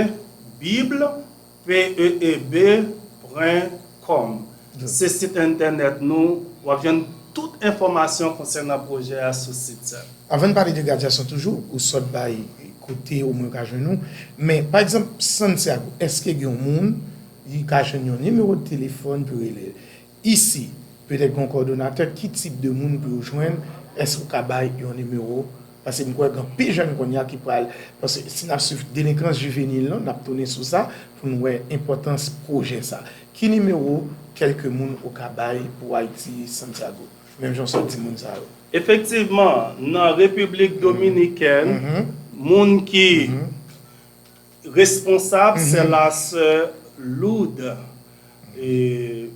Bible, P E E B pwen kòm. Se sit entènèt nou, w ap jwenn tout enfòmasyon konsènan pwojè a sou sit sa. Anvan n pale de gradyasyon toujou, ou sot bay kote omwen yo ka jwenn ou, men, pa egzanp, Santiago, èske gen yon moun, li ka jwenn yon nimewo de telefòn pou rele? Isi, petèt gen yon kowòdonatè, ki tip de moun pou yo jwenn? Èske ou ka bay yon nimewo? Paske m kwè gen anpil jèn kounye a ki pral, paske si n ap swiv delenkans jivenil lan, n ap tounen sou sa pou n wè enpòtans pwojè sa. Ki nimewo kèlke moun ou ka bay pou Ayiti, Santiago? Menm jan w sot di moun sa yo. Efektivman, nan Repiblik Dominikèn, moun ki responsab, se la sè Lourdes. E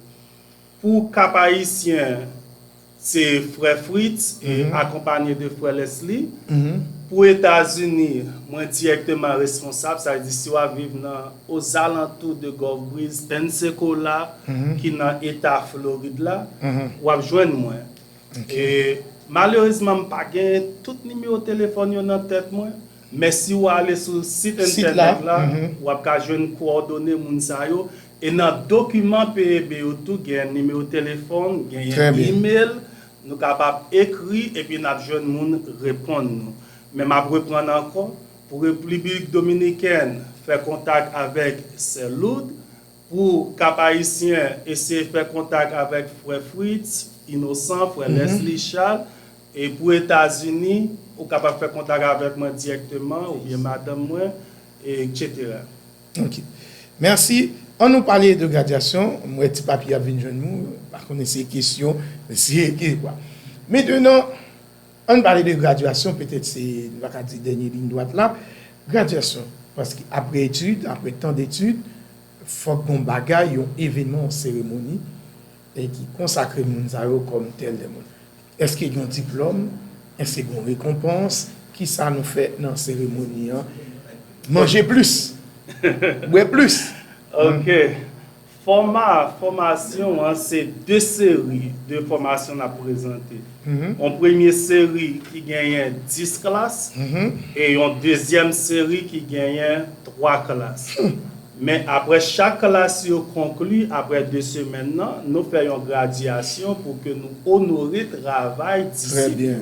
pou Kap Ayisyen, se frè Fritz, e akonpanye de frè Leslie. Pou Etazini, mwen dirèkteman responsab, sa vle di si w ap viv nan ozalantou de Gulf Breeze, Pensacola, ki nan eta Florid la, w ap jwenn mwen. E malerezman, m pa gen tout nimewo telefòn yo nan tèt mwen, men si w ale sou sit entènèt la, w ap ka jwenn kowòdone moun sa yo. E nan dokiman P E B yo tou, gen nimewo telefòn, genyen imel, nou kapab ekri epi n ap jwenn moun reponn nou. Men m ap reprann ankò, pou Repiblik Dominikèn, fè kontak avèk Sè Loud, pou Kap Ayisyen, eseye fè kontak avèk Frè Fritz Inosan, Frè Leslie Charles, e pou Etazini, ou kapab fè kontak avèk mwen dirèkteman oubyen madanm mwen, etsetera. Ok. Mèsi. Ann nou pale de gradyasyon. M wè ti papye ap vin jwenn nou. M pa konnen si se kesyon, si se ke kwa. Mentenan, ann pale de gradyasyon, petèt se, nou pa ka di dènye liy dwat la. Gradyasyon, paske apre etid, apre tan detid, fòk gon bagay, yon evènman, yon seremoni, e ki konsakre moun sa yo kòm tèl de moun. Èske gen yon diplòm? Èske gen yon rekonpans? Kisa nou fè nan seremoni an? Manje plis! Bwè plis! Ok. Fòma fòmasyon an se de seri de fòmasyon n ap prezante. Yon premye seri ki genyen dis klas e yon dezyèm seri ki genyen twa klas. Men apre chak klas yo konkli, apre de semèn nan, nou fè yon gradyasyon pou ke nou onore travay disip yo.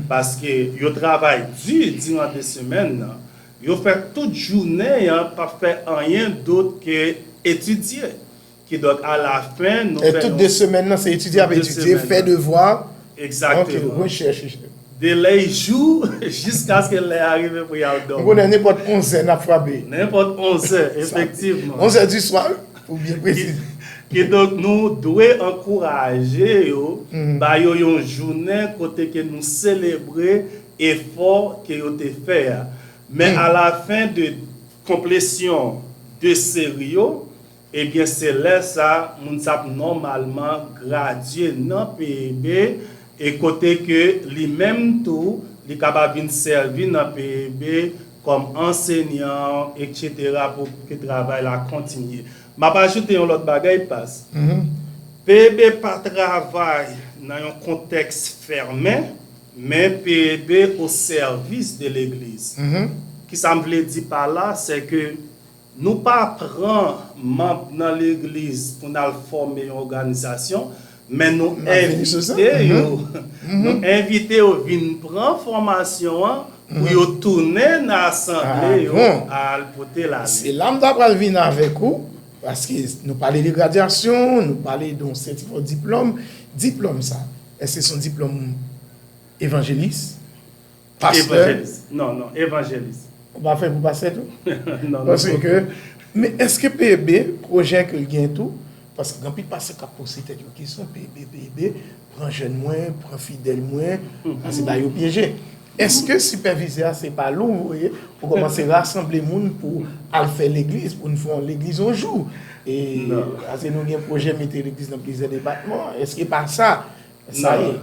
Paske yo travay di diran de semèn nan. Yo fè tout jounen an p ap fè anyen dòt ke etidye. Kidonk, alafen, nou fè yon... E tout de semèn nan, se etidye ap etidye, fè devwa. Egzakteman. Ok, rechèch. De lè l jou jiskaske lè a rive pou y al dòmi. Ou konnen nenpòt onzè n ap frape. Nenpòt onzè, efektivman. Onzè di swa, pou byen presize. Kidonk, nou dwe ankouraje yo, ba yo yon jounen kote ke nou selebre efò ke yo te fè a. Men alafen de konplesyon de seri yo, ebyen se lè sa moun sa ap nòmalman gradye nan P E B e kote ke li menm tou li kapab vin sèvi nan P E B kòm ansenyan, etsetera, pou ke travay la kontinye. M ap ajoute yon lòt bagay, Pas. P E B pa travay nan yon kontèks fèmen, men P E B au service de l'église. Kisa m vle di pa la, se ke nou pa pran manm nan legliz pou n al fòme yon òganizasyon, men nou envite yo, nou envite yo vin pran fòmasyon an pou yo tounen nan asanble yo al pote lale. Se la m ta pral vin avèk ou, paske nou pale de gradyasyon, nou pale de yon sètifika diplòm. Diplòm sa, èske se yon diplòm evanjelis? Pastè? Evanjelis. Non, non, evanjelis. Ou pa fè pou pastè tou? Non, non. Paske, men èske P E B, pwojè ke l gen tou, paske gen anpil pastè k ap poze tèt yo kesyon, P E B, P E B, pran jèn mwen, pran fidèl mwen, pase ba yo pyeje. Èske sipèvizè a se pa li w voye pou kòmanse rasanble moun pou al fè legliz, pou n fè yon legliz yon jou? E, paske nou gen pwojè mete legliz nan plizyè depatman, èske pa sa? Sa ye.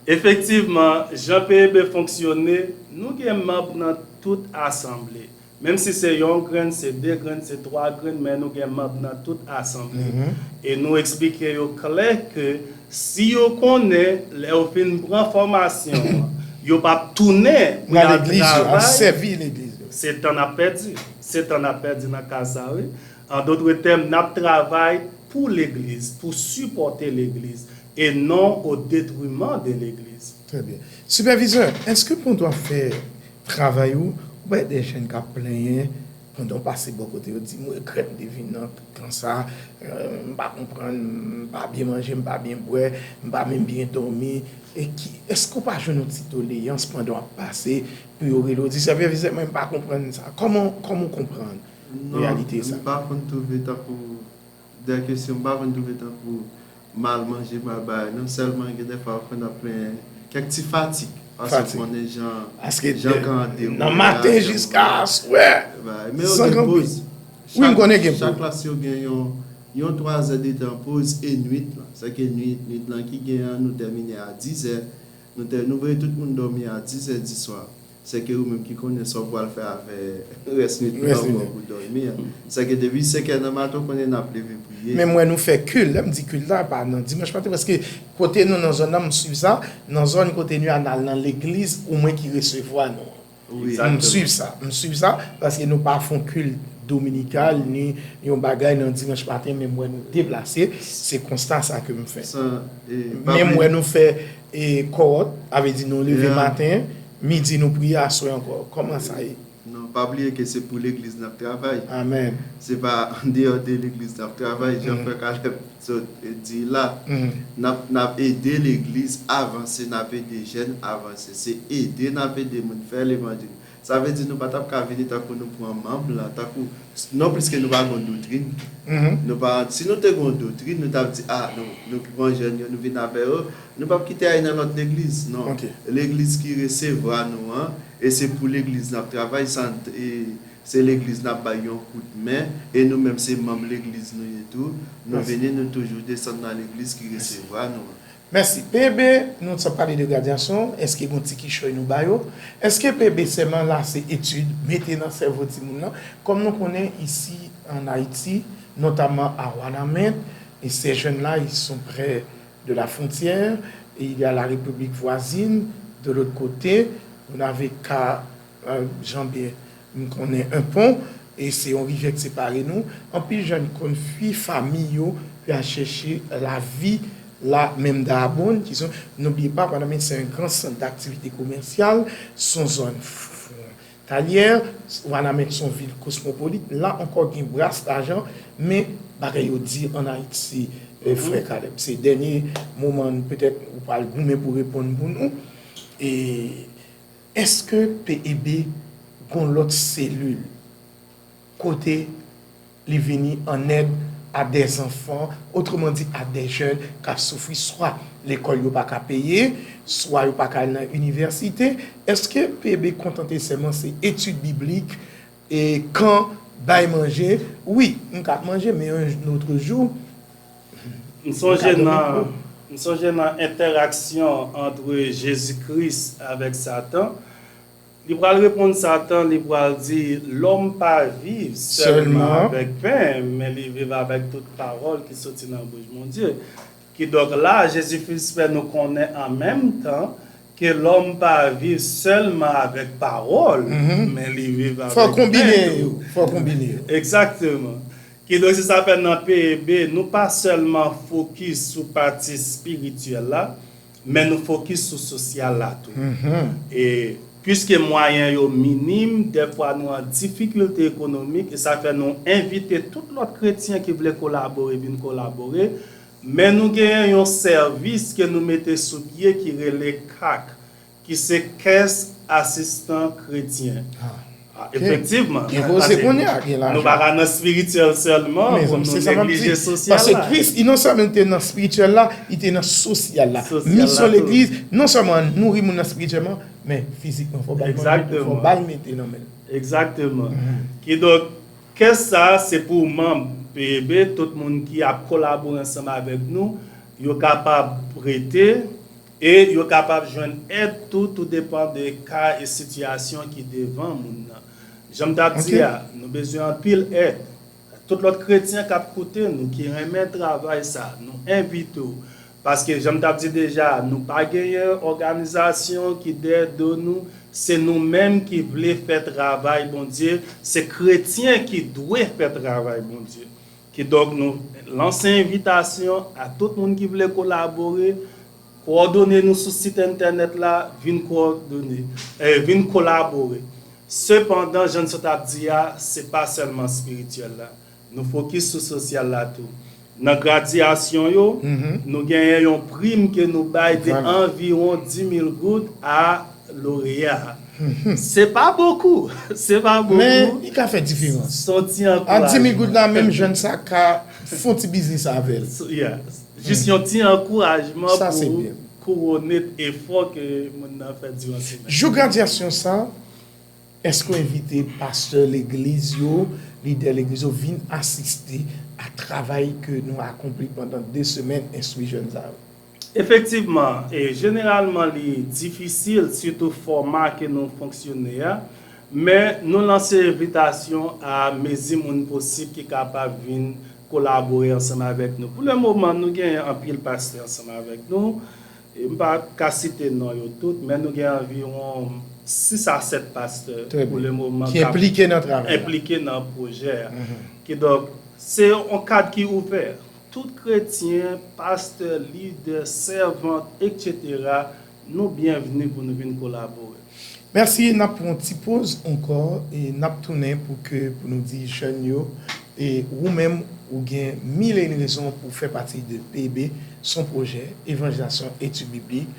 Efektivman, jan P E B fonksyone, nou gen manm nan tout asanble. Menm si se yon grenn, se de grenn, se twa grenn, men nou gen manm nan tout asanble. E nou eksplike yo klè ke si yo konnen lè yo fin pran fòmasyon an, yo p ap tounen pou y al travay, se tan n ap pèdi. Se tan n ap pèdi nan ka sa, wi. An dòt tèm, n ap travay pou legliz, pou sipòte legliz, e non au détriment de l'église. Trè byen. Sipèvizè, èske pandan w ap fè travay ou, ou pa wè de jèn k ap plenyen pandan w pase bò kote yo, di, "M regrèt m te vin nan kan sa, m pa konprann, m pa byen manje, m pa byen bwè, m pa menm byen dòmi." E ki, èske w pa jwenn yon ti doleyans pandan w ap pase pou yo rele w di, "Sipèvizè, mwen m pa konprann sa." Kòman, kòman w konprann reyalite sa? Non, m pa konn twouve tankou Dèyè kesyon, m pa konn twouve tankou mal manje, mal bagay, non. Sèlman gen dèfwa ou konn ap plenyen kèk ti fatig. Paske ou konnen jan, jan kan an dewoule a. Nan maten jiska aswè. Men yo gen poz. Wi, m konnen gen poz. Chak klas yo gen yon, yon twazè de tan poz e nwit lan. Sèke nwit, nwit lan ki gen an, nou tèmine a dizè. Nou tè, nou voye tout moun dòmi a dizè di swa. Se ke ou menm ki konnen sa w pral fè avè rès nwit lan ankò pou dòmi an. Se ke depi senkè nan maten, ou konnen n ap leve priye. Men m wè nou fè kil. Lè m di kil la, pa nan dimanch maten, paske kote nou nan zòn nan, m swiv sa, nan zòn kote nou ye a, n al nan legliz, ou mwen ki resevwa nou an. M swiv sa, m swiv sa, paske nou pa fè yon kil dominikal, ni yon bagay nan dimanch maten, men m wè nou deplase, se konsta sa ke m fè. Men m wè nou fè e, kòwòt, sa vle di nou leve maten, midi nou priye, aswè ankò. Kòman sa ye? Non, pa bliye ke se pou legliz n ap travay. Amèn. Se pa andeyò de legliz n ap travay, jan frè Caleb sot di la. N ap, n ap ede legliz avanse, n ap ede jèn avanse. Se ede n ap ede moun fè levanjil. Sa vle di nou pa t ap ka vini tankou nou pran manm lan, tankou, non pliske nou pa gen yon doktrin. Nou pa, si nou te gen yon doktrin, nou t ap di, a, nou, nou pran jèn yo, nou vin avè yo, nou p ap kite al nan lòt legliz, non. Legliz ki resevwa nou an, e se pou legliz n ap travay, sa n t-, e se legliz n ap bay yon kout men, e nou menm se manm legliz nou ye tou, nou vini, nou toujou desann nan legliz ki resevwa nou an. Mèsi. P E B, nou t ap pale de gradyasyon, èske gen ti kichòy nou ba yo? Èske P E B sèlman la se etid, mete nan sèvo timoun nan? Kòm nou konnen isi an Ayiti, notamman a Wanament, e ces jeunes-là, ils sont près de la frontière, et il y a la République voisine, de l'autre côté, vous n'avez qu'à euh, jan byen m konnen, un pont, e se yon rivyè ki separe nou. Anpil jèn konn fwi fanmi yo pou y al chèche lavi la, menm Dayabonn, ki se, n'oubliez pas, Wanament se yon gran sant daktivite komèsyal, se yon zòn fwontalyè, Wanament se yon vil kosmopolit, la ankò gen bras lajan, men bagay yo di an Ayiti, euh, frè Caleb. Se dènye moman, petèt, ou pral goumen pou reponn pou nou. E Èske P E B gon lòt selil kote li vini an èd a des enfants, autrement dit a des jeunes k ap soufri, swa lekòl yo pa ka peye, swa yo pa ka al nan inivèsite? Èske P E B kontante sèlman se etid biblik, e kan, bay manje? Wi, m ka ap manje, men un autre jour, M sonje nan, m sonje nan entèraksyon ant Jezi Kris avèk Satan. Li pral reponn Satan, li pral di, lòm pa viv sèlman avèk pen, men li viv avèk tout pawòl ki soti nan bouch Bondye. Kidonk la, Jezi Kris fè nou konnen an menm tan ke lòm pa viv sèlman avèk pawòl, men li viv avèk pen tou. Fò konbine yo, fò konbine yo. Egzakteman. Kidonk, se sa fè nan P E B, nou pa sèlman fokis sou pati espirityèl la, men nou fokis sou sosyal la tou. E piske mwayen yo minim, dèfwa nou an difikilte ekonomik, e sa fè nou envite tout lòt kretyen ki vle kolabore vin kolabore, men nou genyen yon sèvis ke nou mete sou pye ki rele kak, ki se Kès Asistan Kretyen. Efektivman. Gen koze kounye a, gen lajan. Nou pa ka nan espirityèl sèlman pou nou neglije sosyal la. Paske Kris, li non sèlman li te nan espirityèl la, li te nan sosyal la. Misyon legliz, non sèlman nouri moun nan espirityèlman, men fizikman, fò ba l manje, fò ba l mete nan men l. Egzakteman. Kidonk, kès sa a, se pou manm P E B, tout moun ki ap kolabore ansanm avèk nou, yo kapab prete, e yo kapab jwenn èd tou, tou depan de ka e sitiyasyon ki devan moun nan. Jan m t ap di a, nou bezwen anpil èd. Tout lòt kretyen k ap koute nou, ki renmen travay sa, nou envite w. Paske, jan m t ap di deja, nou pa genyen òganizasyon ki dèyè do nou, se nou menm ki vle fè travay Bondye, se kretyen ki dwe fè travay Bondye. Kidonk, nou lanse envitasyon a tout moun ki vle kolabore, kowòdone nou sou sit entènèt la, vin kowòdone, eh, vin kolabore. Sepandan, jan n sot ap di a, se pa sèlman espirityèl la. Nou fokis sou sosyal la tou. Nan gradyasyon yo, nou genyen yon prim ke nou bay de anviwon dis mil goud a loreya. Se pa bokou, se pa bokou. Men li ka fè diferans. Se yon ti ankourajman. A dis mil goud la, menm jèn sa ka fè yon ti biznis avè l. Jis yon ti ankourajman pou kouwone efò ke moun nan fè diwan semèn. Jou gradyasyon sa, èske w envite pastè legliz yo, lidè legliz yo vin asiste a travay ke nou akonpli pandan de semèn, enstwi jèn sa yo? Efektivman, e jeneralman li difisil, sitou fòma ke nou fonksyone a, men nou lanse envitasyon a mezi moun posib ki kapab vin kolabore ansanm avèk nou. Pou le moman, nou gen anpil pastè ansanm avèk nou. E m pa ka site non yo tout, men nou gen anviwon sis a sèt pastè pou le moman ki enplike nan travay la, enplike nan pwojè a. Kidonk, se yon kad ki ouvè. Tout kretyen, pastè, lidè, sèvant, etsetera, nou byenvni pou nou vin kolabore. Mèsi, n ap pran yon ti poz ankò e n ap tounen pou ke, pou nou di jèn yo, e ou menm, ou gen mil e yon rezon pou fè pati de P E B, son pwojè, evanjelizasyon, etid biblik.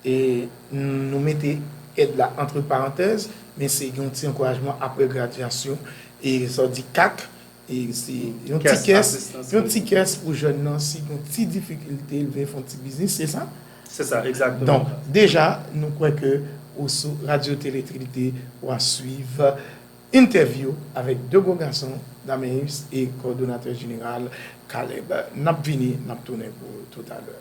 E nou mete èd la antre parantèz, men se yon ti ankourajman apre gradyasyon, e sa w di kak, e se yon ti kès, yon ti kès pou jèn nan, si yon ti difikilte, l vle fè yon ti biznis, se sa? Se sa, egzakteman. Donk, deja, nou kwè ke ou sou Radyo Tele Trinite, w a swiv entèvyou avèk de gwo gason, Dameus e kowòdonatè jeneral Caleb. N ap vini, n ap tounen pou toutalè.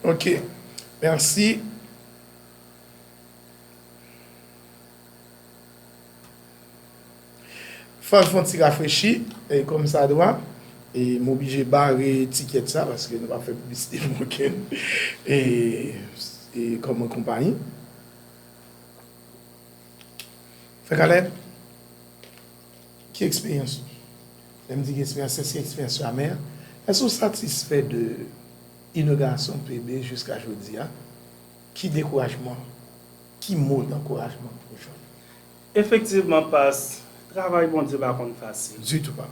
Ok, mèsi. Fò n fè yon ti rafrechi, e, kòm sa dwa. E, m oblije bare tikèt sa, paske nou pa fè piblisite pou okenn, e, e, kòm yon konpayi. Frè Caleb, ki eksperyans ou? Lè m di ki eksperyans, èske eksperyans yo amè? Èske w satisfè de inogirasyon P E B jiska jodi a? Ki dekourajman, ki mo dankourajman ou jwenn? Efektivman, pas, travay Bondye pa konn fasil. Ditou pa.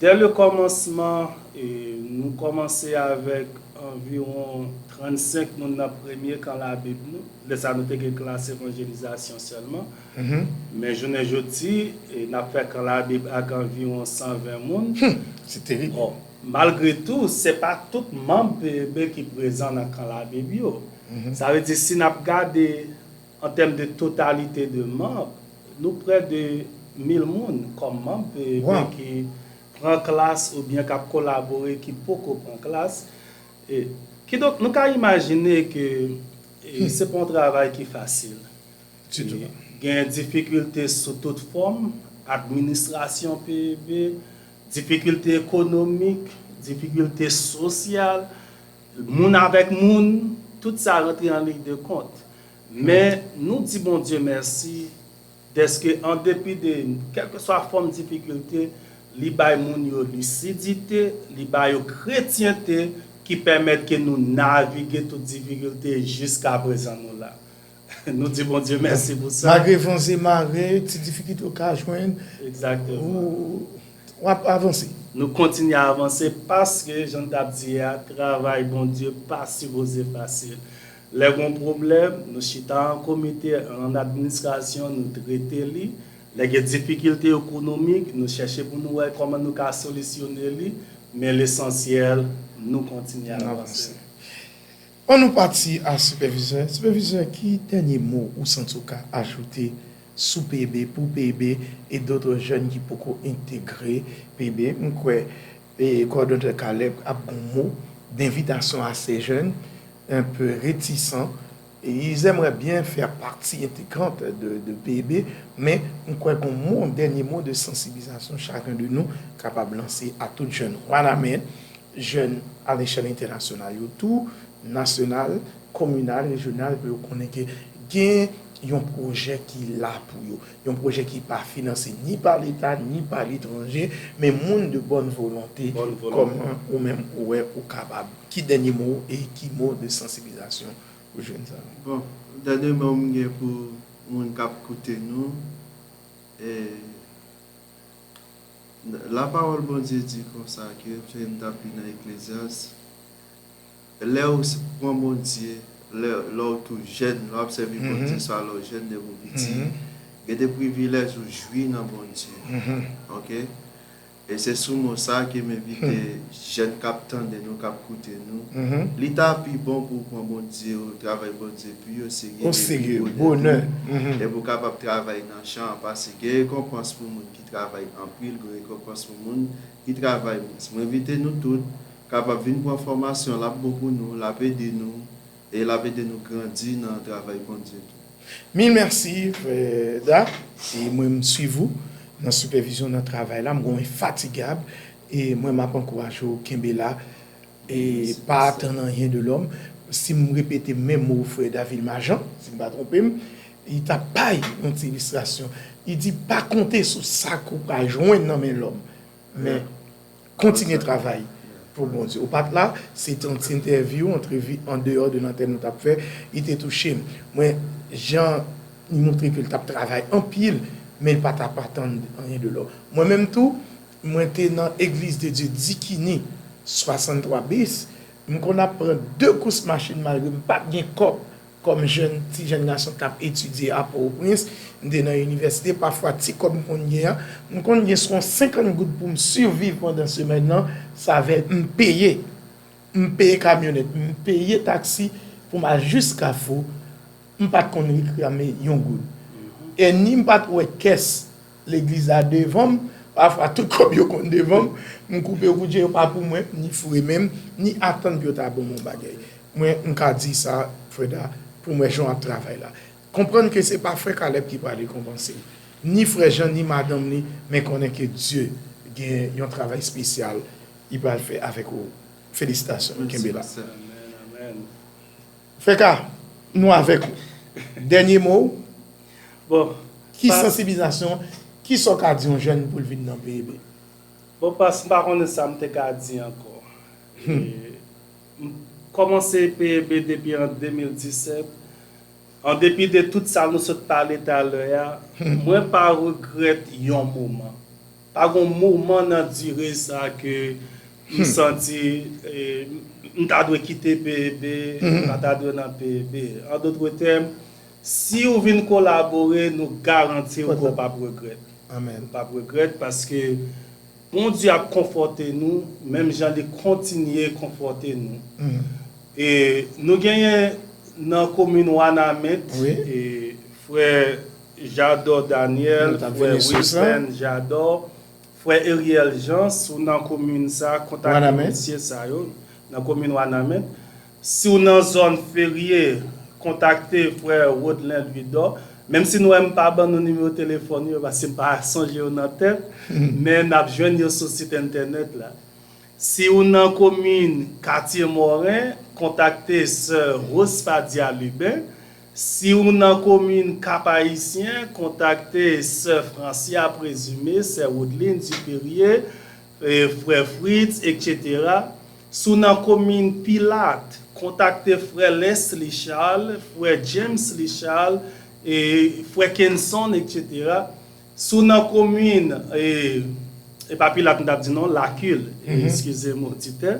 Dè le kòmansman, e, nou kòmanse avèk anviwon trannsenk moun nan premye kan Labib nou. Lè sa a, nou te gen klas evanjelizasyon sèlman. Men jounen jodi, e, n ap fè kan Labib ak anviwon san ven moun. Hum, se terib. Bon, malgre tou, se pa tout manm P E B ki prezan nan kan Labib yo. Sa vle di, si n ap gade an tèm de totalite de manm, nou prè de mil moun kòm manm P E B ki pran klas oubyen k ap kolabore, ki poko pran klas. E, kidonk, nou ka imajine ke, e, se pa yon travay ki fasil. Ditou. E, gen difikilte sou tout fòm, administrasyon P E B, difikilte ekonomik, difikilte sosyal, moun avèk moun, tout sa rantre an liy de kont. Men, nou di Bondye mèsi, dèske an depi de kèlkeswa fòm difikilte, li bay moun yo lisidite, li ba yo kretyente ki pèmèt ke nou navige tout difikilte jiska prezan nou la. Nou di Bondye mèsi pou sa. Malgre van e mare, ti difikilte w ka jwenn, egzakteman, ou, w ap avanse. Nou kontinye avanse paske, jan n t ap di a, travay Bondye pa sipoze fasil. Lè gen yon pwoblèm, nou chita an komite, an administrasyon, nou trete li. Lè gen difikilte ekonomik, nou chèche pou nou wè kòman nou ka solisyone li, men lesansyèl, nou kontinye avanse. Ann nou pati a sipèvizè. Sipèvizè, ki dènye mo ou santi w ka ajoute sou P E B, pou P E B e dòt jèn ki poko entegre P E B? M kwè, e, kowòdonatè Caleb ap gon mo d'invitation à ces jeunes un peu réticents, et ils aimeraient bien faire partie intégrante de, de P E B, men m kwè gon mo, dènye mo de sansibilizasyon chacun de nous kapab lanse a tout jèn Wanament, jèn a lechèl entènasyonal yo tou, nasyonal, kominal, rejyonal, pou yo konnen ke gen yon pwojè ki la pou yo. Yon pwojè ki pa finanse ni pa Leta, ni pa letranje, men moun de bòn volonte, kòman ou menm ou wè ou kapab. Ki dènye mo w e ki mo de sansibilizasyon pou jèn sa yo? Bon, dènye mo m gen pou moun k ap koute nou, e, Lapawòl Bondye di konsa ke, se m t ap li nan Eklezyas, lè w s- pran Bondye, lè, lè w tou jèn, lè w ap sèvi Bondye, swa lè w jèn depi w piti, gen de privilèj ou jwi nan Bondye. Ok? E se sou mo sa ke m envite jèn k ap tande nou, k ap koute nou. Li ta pi bon pou w pran Bondye, travay Bondye pi oserye, Oserye, bonè. E pou w kapab travay nan chan an, paske gen rekonpans pou moun ki travay anpil, gen rekonpans pou moun ki travay mwens. Mwen envite nou tout kapab vin pran fòmasyon, l ap bon pou nou, l ap ede nou, e l ap ede nou grandi nan travay Bondye tou. Mil mèsi, frè Da. E mwen, m swiv ou nan sipèvizyon nan travay la. M gon enfatigab. E mwen, m ap ankouraje w kenbe la. E pa atann anyen de lòm. Si m repete menm mo frè David Majan, si m pa twonpe m, li t ap bay yon ti ilistrasyon. Li di, pa konte sou sa ke w pral jwenn nan men lòm. Men, kontinye travay pou Bondye. Ou pa t la, se te yon ti entèvyou, antrevi an deyò de lantèn nou t ap fè, li te touche m. Mwen, jan li montre ke l t ap travay anpil, men l pa t ap atann anyen de lòm. Mwen menm tou, mwen te nan Église de Dieu Dikini, swasanntwa bis, m konn ap pran de kous machin malgre m pa t gen kòb. Kòm jèn, ti jèn gason k ap etidye a Pòtoprens, m te nan inivèsite, pafwa ti kòb m konn gen an, m konn gen sou yon senkant goud pou m siviv pandan semèn nan, sa vle m peye. M peye kamyonèt, m peye taksi pou m al jis Kafou, m pa t konn reklame yon goud. E ni m pa t wè kès legliz la devan m, pafwa tout kòb yo konn devan m, m koupe yo pou Dye, yo pa pou mwen, ni foure men m, ni atann pou yo ta ban m yon bagay. Mwen, m ka di sa, frè Da, pou m wè jan w ap travay la. Konprann ke se pa frè Caleb ki pral rekonpanse w, ni frè Jean, ni madanm li, men konnen ke Dye gen yon travay espesyal li pral fè avèk ou. Felisitasyon, kenbe la. Frè Ka, nou avèk ou. Dènye mo w, Bon, ki sansibilizasyon, ki sa w ka di yon jèn pou l vin nan P E B? Bon, pas m pa konnen sa m te ka di ankò. E, m kòmanse P E B depi an de mil disèt. An depi de tout sa nou sot pale talè a, mwen pa regrèt yon moman. Pa gon moman nan dire sa ke m santi e, m ta dwe kite P E B, m pa ta dwe nan P E B. An dòt tèm, si w vin kolabore, nou garanti w ke w p ap regrèt. Amèn. Ou p ap regrèt paske Bondye ap konfòte nou, menm jan li kontinye konfòte nou. E nou genyen nan komin Wanament, Wi. e frè Jador Daniel, Nou t ap frè vini sou sa. Wilben Jador, frè Eriel Jean, si w nan komin sa, kontakte Wanament. Mesye sa yo nan komin Wanament. Si w nan zòn Ferye, kontakte frè Rodlen Louidor. Menm si nou wè m pa ban nou nimewo telefòn yo, paske m pa sonje yo nan tèt, men n ap jwenn yo sou sit entènèt la. Si w nan komin Katye Moren, kontakte sè Rospadia Lubin. Si w nan komin Kap Ayisyen, kontakte sè Francia Présumé, sè Woodline Dupérier, e, frè Fritz, etsetera. Si w nan komin Pilat, kontakte frè Leslie Charles, frè James Lee Charles, e, frè Kenson, etsetera. Si w nan komin, e, e pa Pilat m t ap di non, Lakil, e, eskize m, oditè.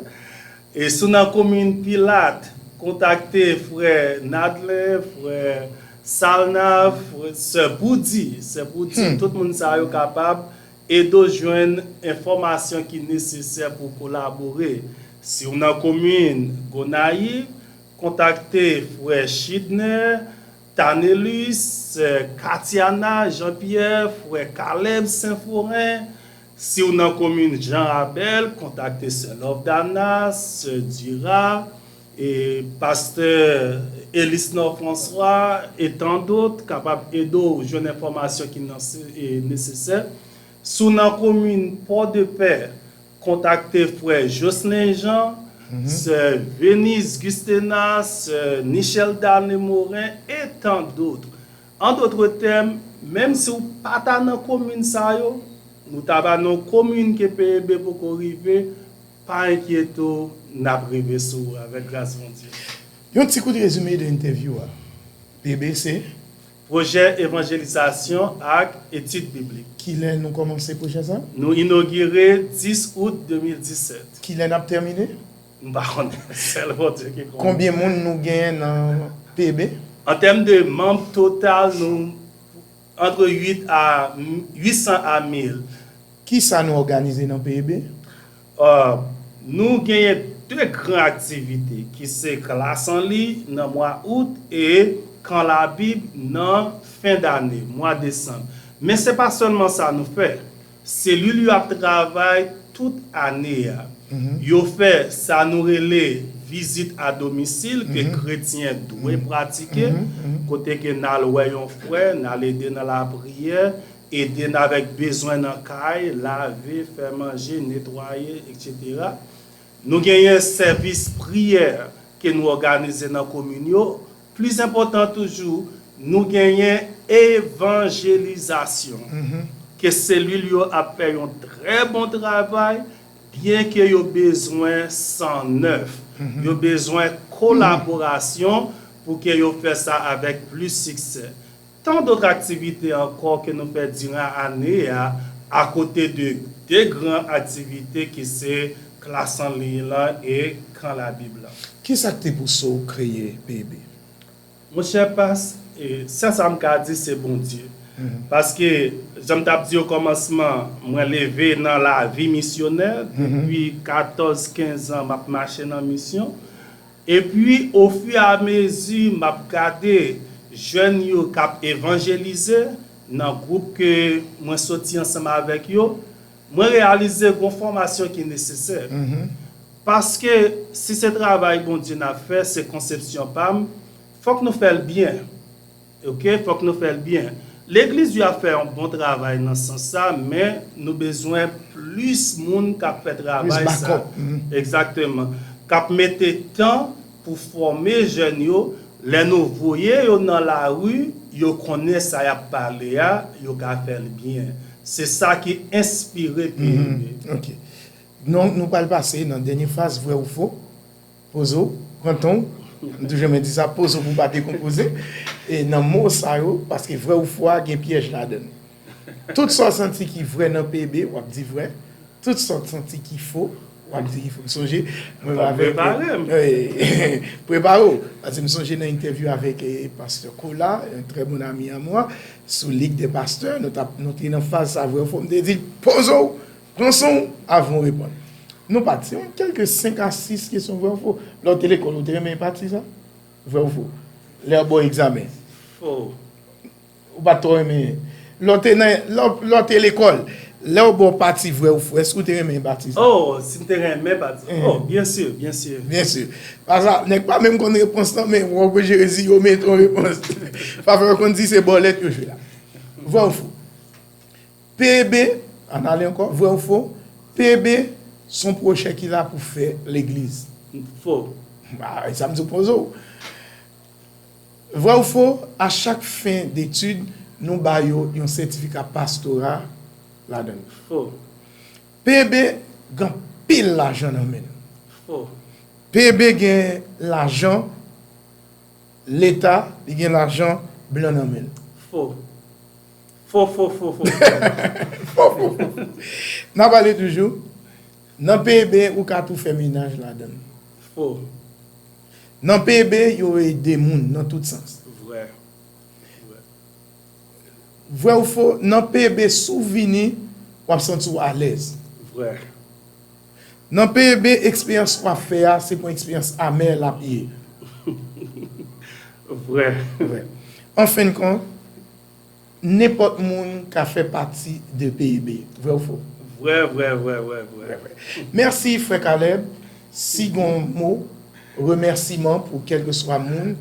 E si w nan komin Pilat, kontakte frè Nadlen, frè Salnav, frè, sè Boudi, sè Boudi, tout moun sa yo kapab ede w jwenn enfòmasyon ki nesesè pou w kolabore. Si w nan komin Gonayib, kontakte frè Chidner, Tanelus, sè Katiana Jean Pierre, frè Caleb Saint Forin. Si w nan komin Jean Rabel, kontakte sè Lovdana, sè Dura, e pastè Elisnor François, e tan dòt, kapab ede w jwenn enfòmasyon ki nan se- e nesesè. Si w nan komin Pòdepè, kontakte frè Jocelyn Jean, sè Venise Gustena, sè Nichelda Lemorin, e tan dòt. An dòt tèm, menm si w pa ta nan komin sa yo, nou ta va nan yon komin ke P E B poko rive, pa enkyete w, n ap rive sou ou avèk gras Bondye. Yon ti kout rezime de entèvyou a. P E B se? Pwojè Evanjelizasyon ak Etid Biblik. Kilè nou kòmanse pwojè sa? Nou inogire dis out de mil disèt. Kilè n ap tèmine? M pa konnen, sèl Bondye ki konnen. Konbyen moun nou genyen nan P E B? An tèm de manm total, nou antre uit a, uit san a mil. Kisa nou òganize nan P E B? Uh, nou genyen de gran aktivite ki se klas an liy nan mwa out e kan labib nan fen dane, mwa desanm. Men se pa sèlman sa nou fè. Selil yo ap travay tout ane a. Yo fè sa nou rele vizit a domisil ke kretyen dwe pratike, kote ke n al wè yon frè, n al ede nan lapriyè, ede n avèk bezwen nan kay, lave, fè manje, netwaye, etsetera. Nou genyen sèvis priyè ke nou òganize nan komin yo. Plis enpòtan toujou, nou genyen evanjelizasyon ke selil yo ap fè yon trè bon travay, byenke yo bezwen san nèf, yo bezwen kolaborasyon pou ke yo fè sa avèk plis siksè. Tan dòt aktivite ankò ke nou fè diran ane a, akote de de gran aktivite ki se klas an liy lan e kan labib lan. Kisa k te pouse w kreye P E B? Monchè Pas, e, sèl sa m ka di se Bondye. Paske, jan m t ap di okòmansman, mwen leve nan lavi misyonè, depi katòz, kenz an m ap mache nan misyon. Epi, ofiramezi m ap gade jèn yo k ap evanjelize nan gwoup ke mwen soti ansanm avèk yo, mwen reyalize gon fòmasyon ki nesesè. Paske, si se travay Bondye n ap fè, se konsepsyon pa m, fòk nou fè l byen. Oke, fòk nou fè l byen. Legliz yo ap fè yon bon travay nan sans sa, men nou bezwen plis moun k ap fè travay sa. Egzakteman. K ap mete tan pou fòme jèn yo. Lè nou voye yo nan lari, yo konnen sa y ap pale a, yo ka fè l byen. Se sa ki enspire P E B. Ok. Non, nou pral pase nan dènye faz, vrè ou fo. Poze w, pran tan w. M toujou renmen di sa, poze w pou w pa dekonpoze. E nan mo sa yo, paske vrè ou fo a gen pyèj ladan l. Tout sa w santi ki vrè nan P E B, w ap di vrè. Tout sa w santi ki fo, w ap di ki fo. M sonje, mwen avèk. Prepare m. Prepare w. Paske m sonje nan entèvyou avèk eh, pastè Kola, un très bon ami à moi, sou Ligue des pasteurs, nou, t ap, nou te nan faz sa vrè ou fo. M te di l, poze w, pran san w, avan w reponn. Nou pati, yon kèlke senk a sis kesyon vrè ou fo. Lè w te lekòl, ou te renmen pati sa? Vrè ou fo? Lè yo ba w egzamen. Fo. Ou pa t twò renmen. Lè w te nan, lè w, lè w te lekòl, lè yo ba w pati vrè ou fo, èske ou te renmen pati sa? Oh, si m te renmen pati sa. Oh, byen si, byen si. Byen si. Pasa, nèg pa menm konn repons lan, men wè w oblije rezi yo mete yon repons. Favè konn di se bòlèt yo jwe la. Vrè ou fo? P E B, ann ale ankò, vrè ou fo, P E B se yon pwojè ki la pou fè legliz. Fo. Ba, e sa m di w poze w. Vrè ou fo, a chak fen detid, nou ba yo yon sètifika pastora ladan l. Fo. P E B gen anpil lajan nan men l. Fo. P E B gen lajan Leta, li gen lajan blan nan men l. Fo. Fo, fo, fo, fo. Fo, fo, fo. N ap pale toujou. Nan P E B, ou ka tou fè menaj ladan l. Fo. Nan P E B, yo ede moun nan tout sans. Vrè. Vrè. Vrè ou fo, nan P E B, si w vini, w ap santi w alèz. Vrè. Nan P E B, eksperyans w ap fè a, se pa yon eksperyans amè l ap ye. Vrè. Vrè. An fen de kont, nenpòt moun ka fè pati de P E B. Vrè ou fo? Vrè, vrè, vrè, vrè, vrè. Vrè, vrè. Mèsi, frè Caleb. Si gon mo, remèsiman pou kèlkeswa moun,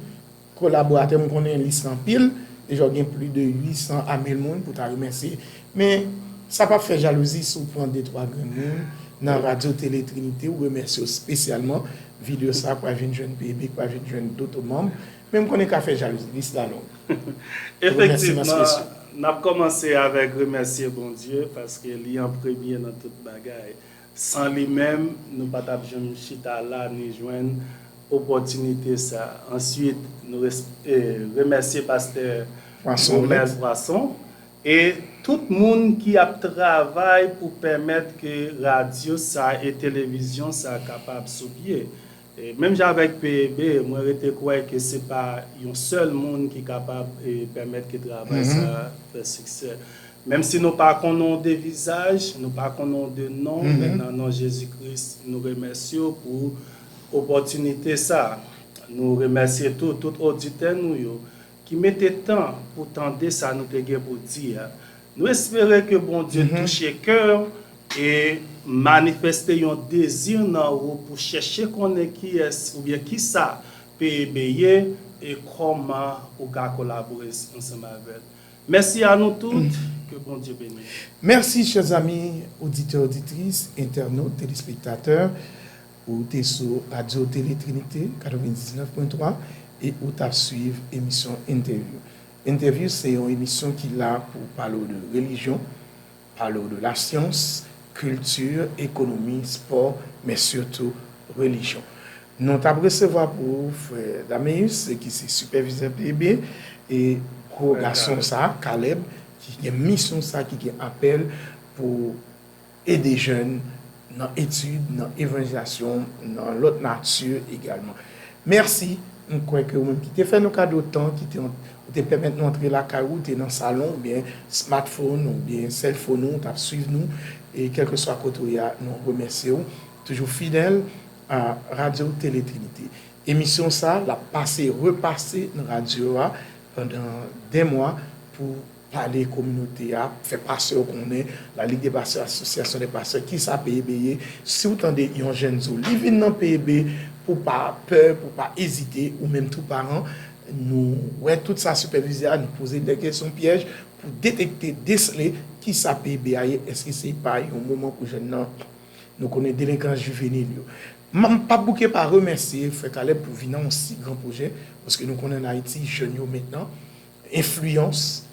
kolaboratè, m konnen lis la anpil, deja w gen plis de uit san a mil moun pou w ta remèsye. Men, sa p ap fè jalouzi si w pran de twa grenn moun nan Radyo Tele Trinite, ou remèsye yo espesyalman. Videyo sa a pral vin jwenn P E B, pral vin jwenn dòt manm. Men m konnen ka fè jalouzi, lis la long. Efektivman, n ap kòmanse avèk remèsye Bondye, paske li an premye nan tout bagay. San li menm, nou pa t ap janm chita la ni jwenn opòtinite sa. Answit, nou res- eh, remèsye pastè Romel Poisson e tout moun ki ap travay pou pèmèt ke radyo sa e televizyon sa kapab sou pye. E menm jan avèk P E B, mwen rete kwè ke se pa yon sèl moun ki kapab e pèmèt ke travay sa fè siksè. Menm si nou pa konnen w de vizaj, nou pa konnen w de non, men nan non Jezi Kris, nou remèsye w pou opòtinite sa. Nou remèsye tou tout oditè nou yo ki mete tan pou tande sa nou te gen pou di a. Nou espere ke Bondye touche kè w e manifeste yon dezi nan ou pou chèche konnen kiyès oubyen kisa P E B ye e kòman ou ka kolabore ansanm avè l. Mèsi a nou tout, ke Bondye beni nou. Mèsi, chè zanmi, oditè, oditris, entènot, telespektatè. Ou te sou Radyo Tele Trinite, katrevendiznèf pwen twa, e ou t ap swiv emisyon Entèvyou. Entèvyou se yon emisyon ki la pou pale w de relijyon, pale w de lasyans, kilti, ekonomi, spò, men sitou relijyon. Nou t ap resevwa pou ou frè Dameus, ki se sipèvizè P E B, e gwo gason sa, Caleb, ki gen misyon sa, ki gen apèl pou ede jèn nan etid, nan evanjelizasyon, nan lòt nati egalman. Mèsi, m kwè ke ou menm ki te fè nou kado tan, ki te, ou te pèmèt nou antre lakay ou, ou te nan salon, oubyen smartphone, oubyen cellphone ou, ou t ap swiv nou, e kèlkeswa kote ou ye a, nou remèsye w. Toujou fidèl a Radyo Tele Trinite. Emisyon sa, l ap pase, repase nan radyo a pandan de mwa pou pale kominote a, fè pastè yo konnen, la Ligue des Pasteurs, Association des Pasteurs, kisa P E B ye. Si w tande yon jèn di w li vin nan P E B, pou pa pè, pou pa ezite, ou menm tou paran, nou wè tout sa sipèvize a, nou poze de kesyon pyèj pou detekte, desle kisa P E B a ye, èske se pa yon moman pou jèn nan, nou konnen delenkans jivenil yo. M p ap bouke pa remèsye frè Caleb pou vin nan yon si gran pwojè, paske nou konnen an Ayiti, jèn yo mentnan, enfliyans,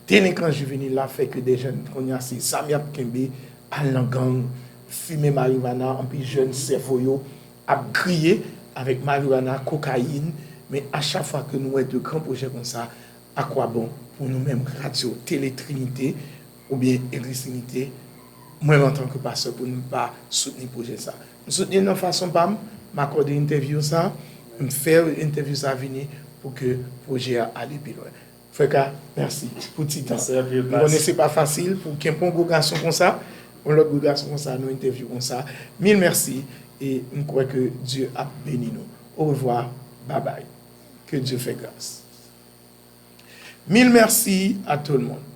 delenkans jivenil la fè ke de jèn kounye a se zam y ap kenbe, al nan gang, fimen mariwana, anpil jèn sèvo yo ap griye avèk mariwana, kokayin, men a chak fwa ke nou wè de gran pwojè konsa, akwabon pou nou menm radyo Tele Trinite oubyen Egliz Trinite, mwen menm antanke pastè pou nou pa soutni pwojè sa. M soutni l nan fason pa m, m akòde entèvyou sa, m fè entèvyou sa vini pou ke pwojè a ale pi lwen. Frè Ka, mèsi pou ti tan. M konnen se pa fasil pou kenbe yon gwo gason konsa, yon lòt gwo gason konsa nan entèvyou konsa. Mil mèsi e m kwè ke Dye ap beni nou. Orevwa, babay. Ke Dye fè gras. Mil mèsi a tout le monde.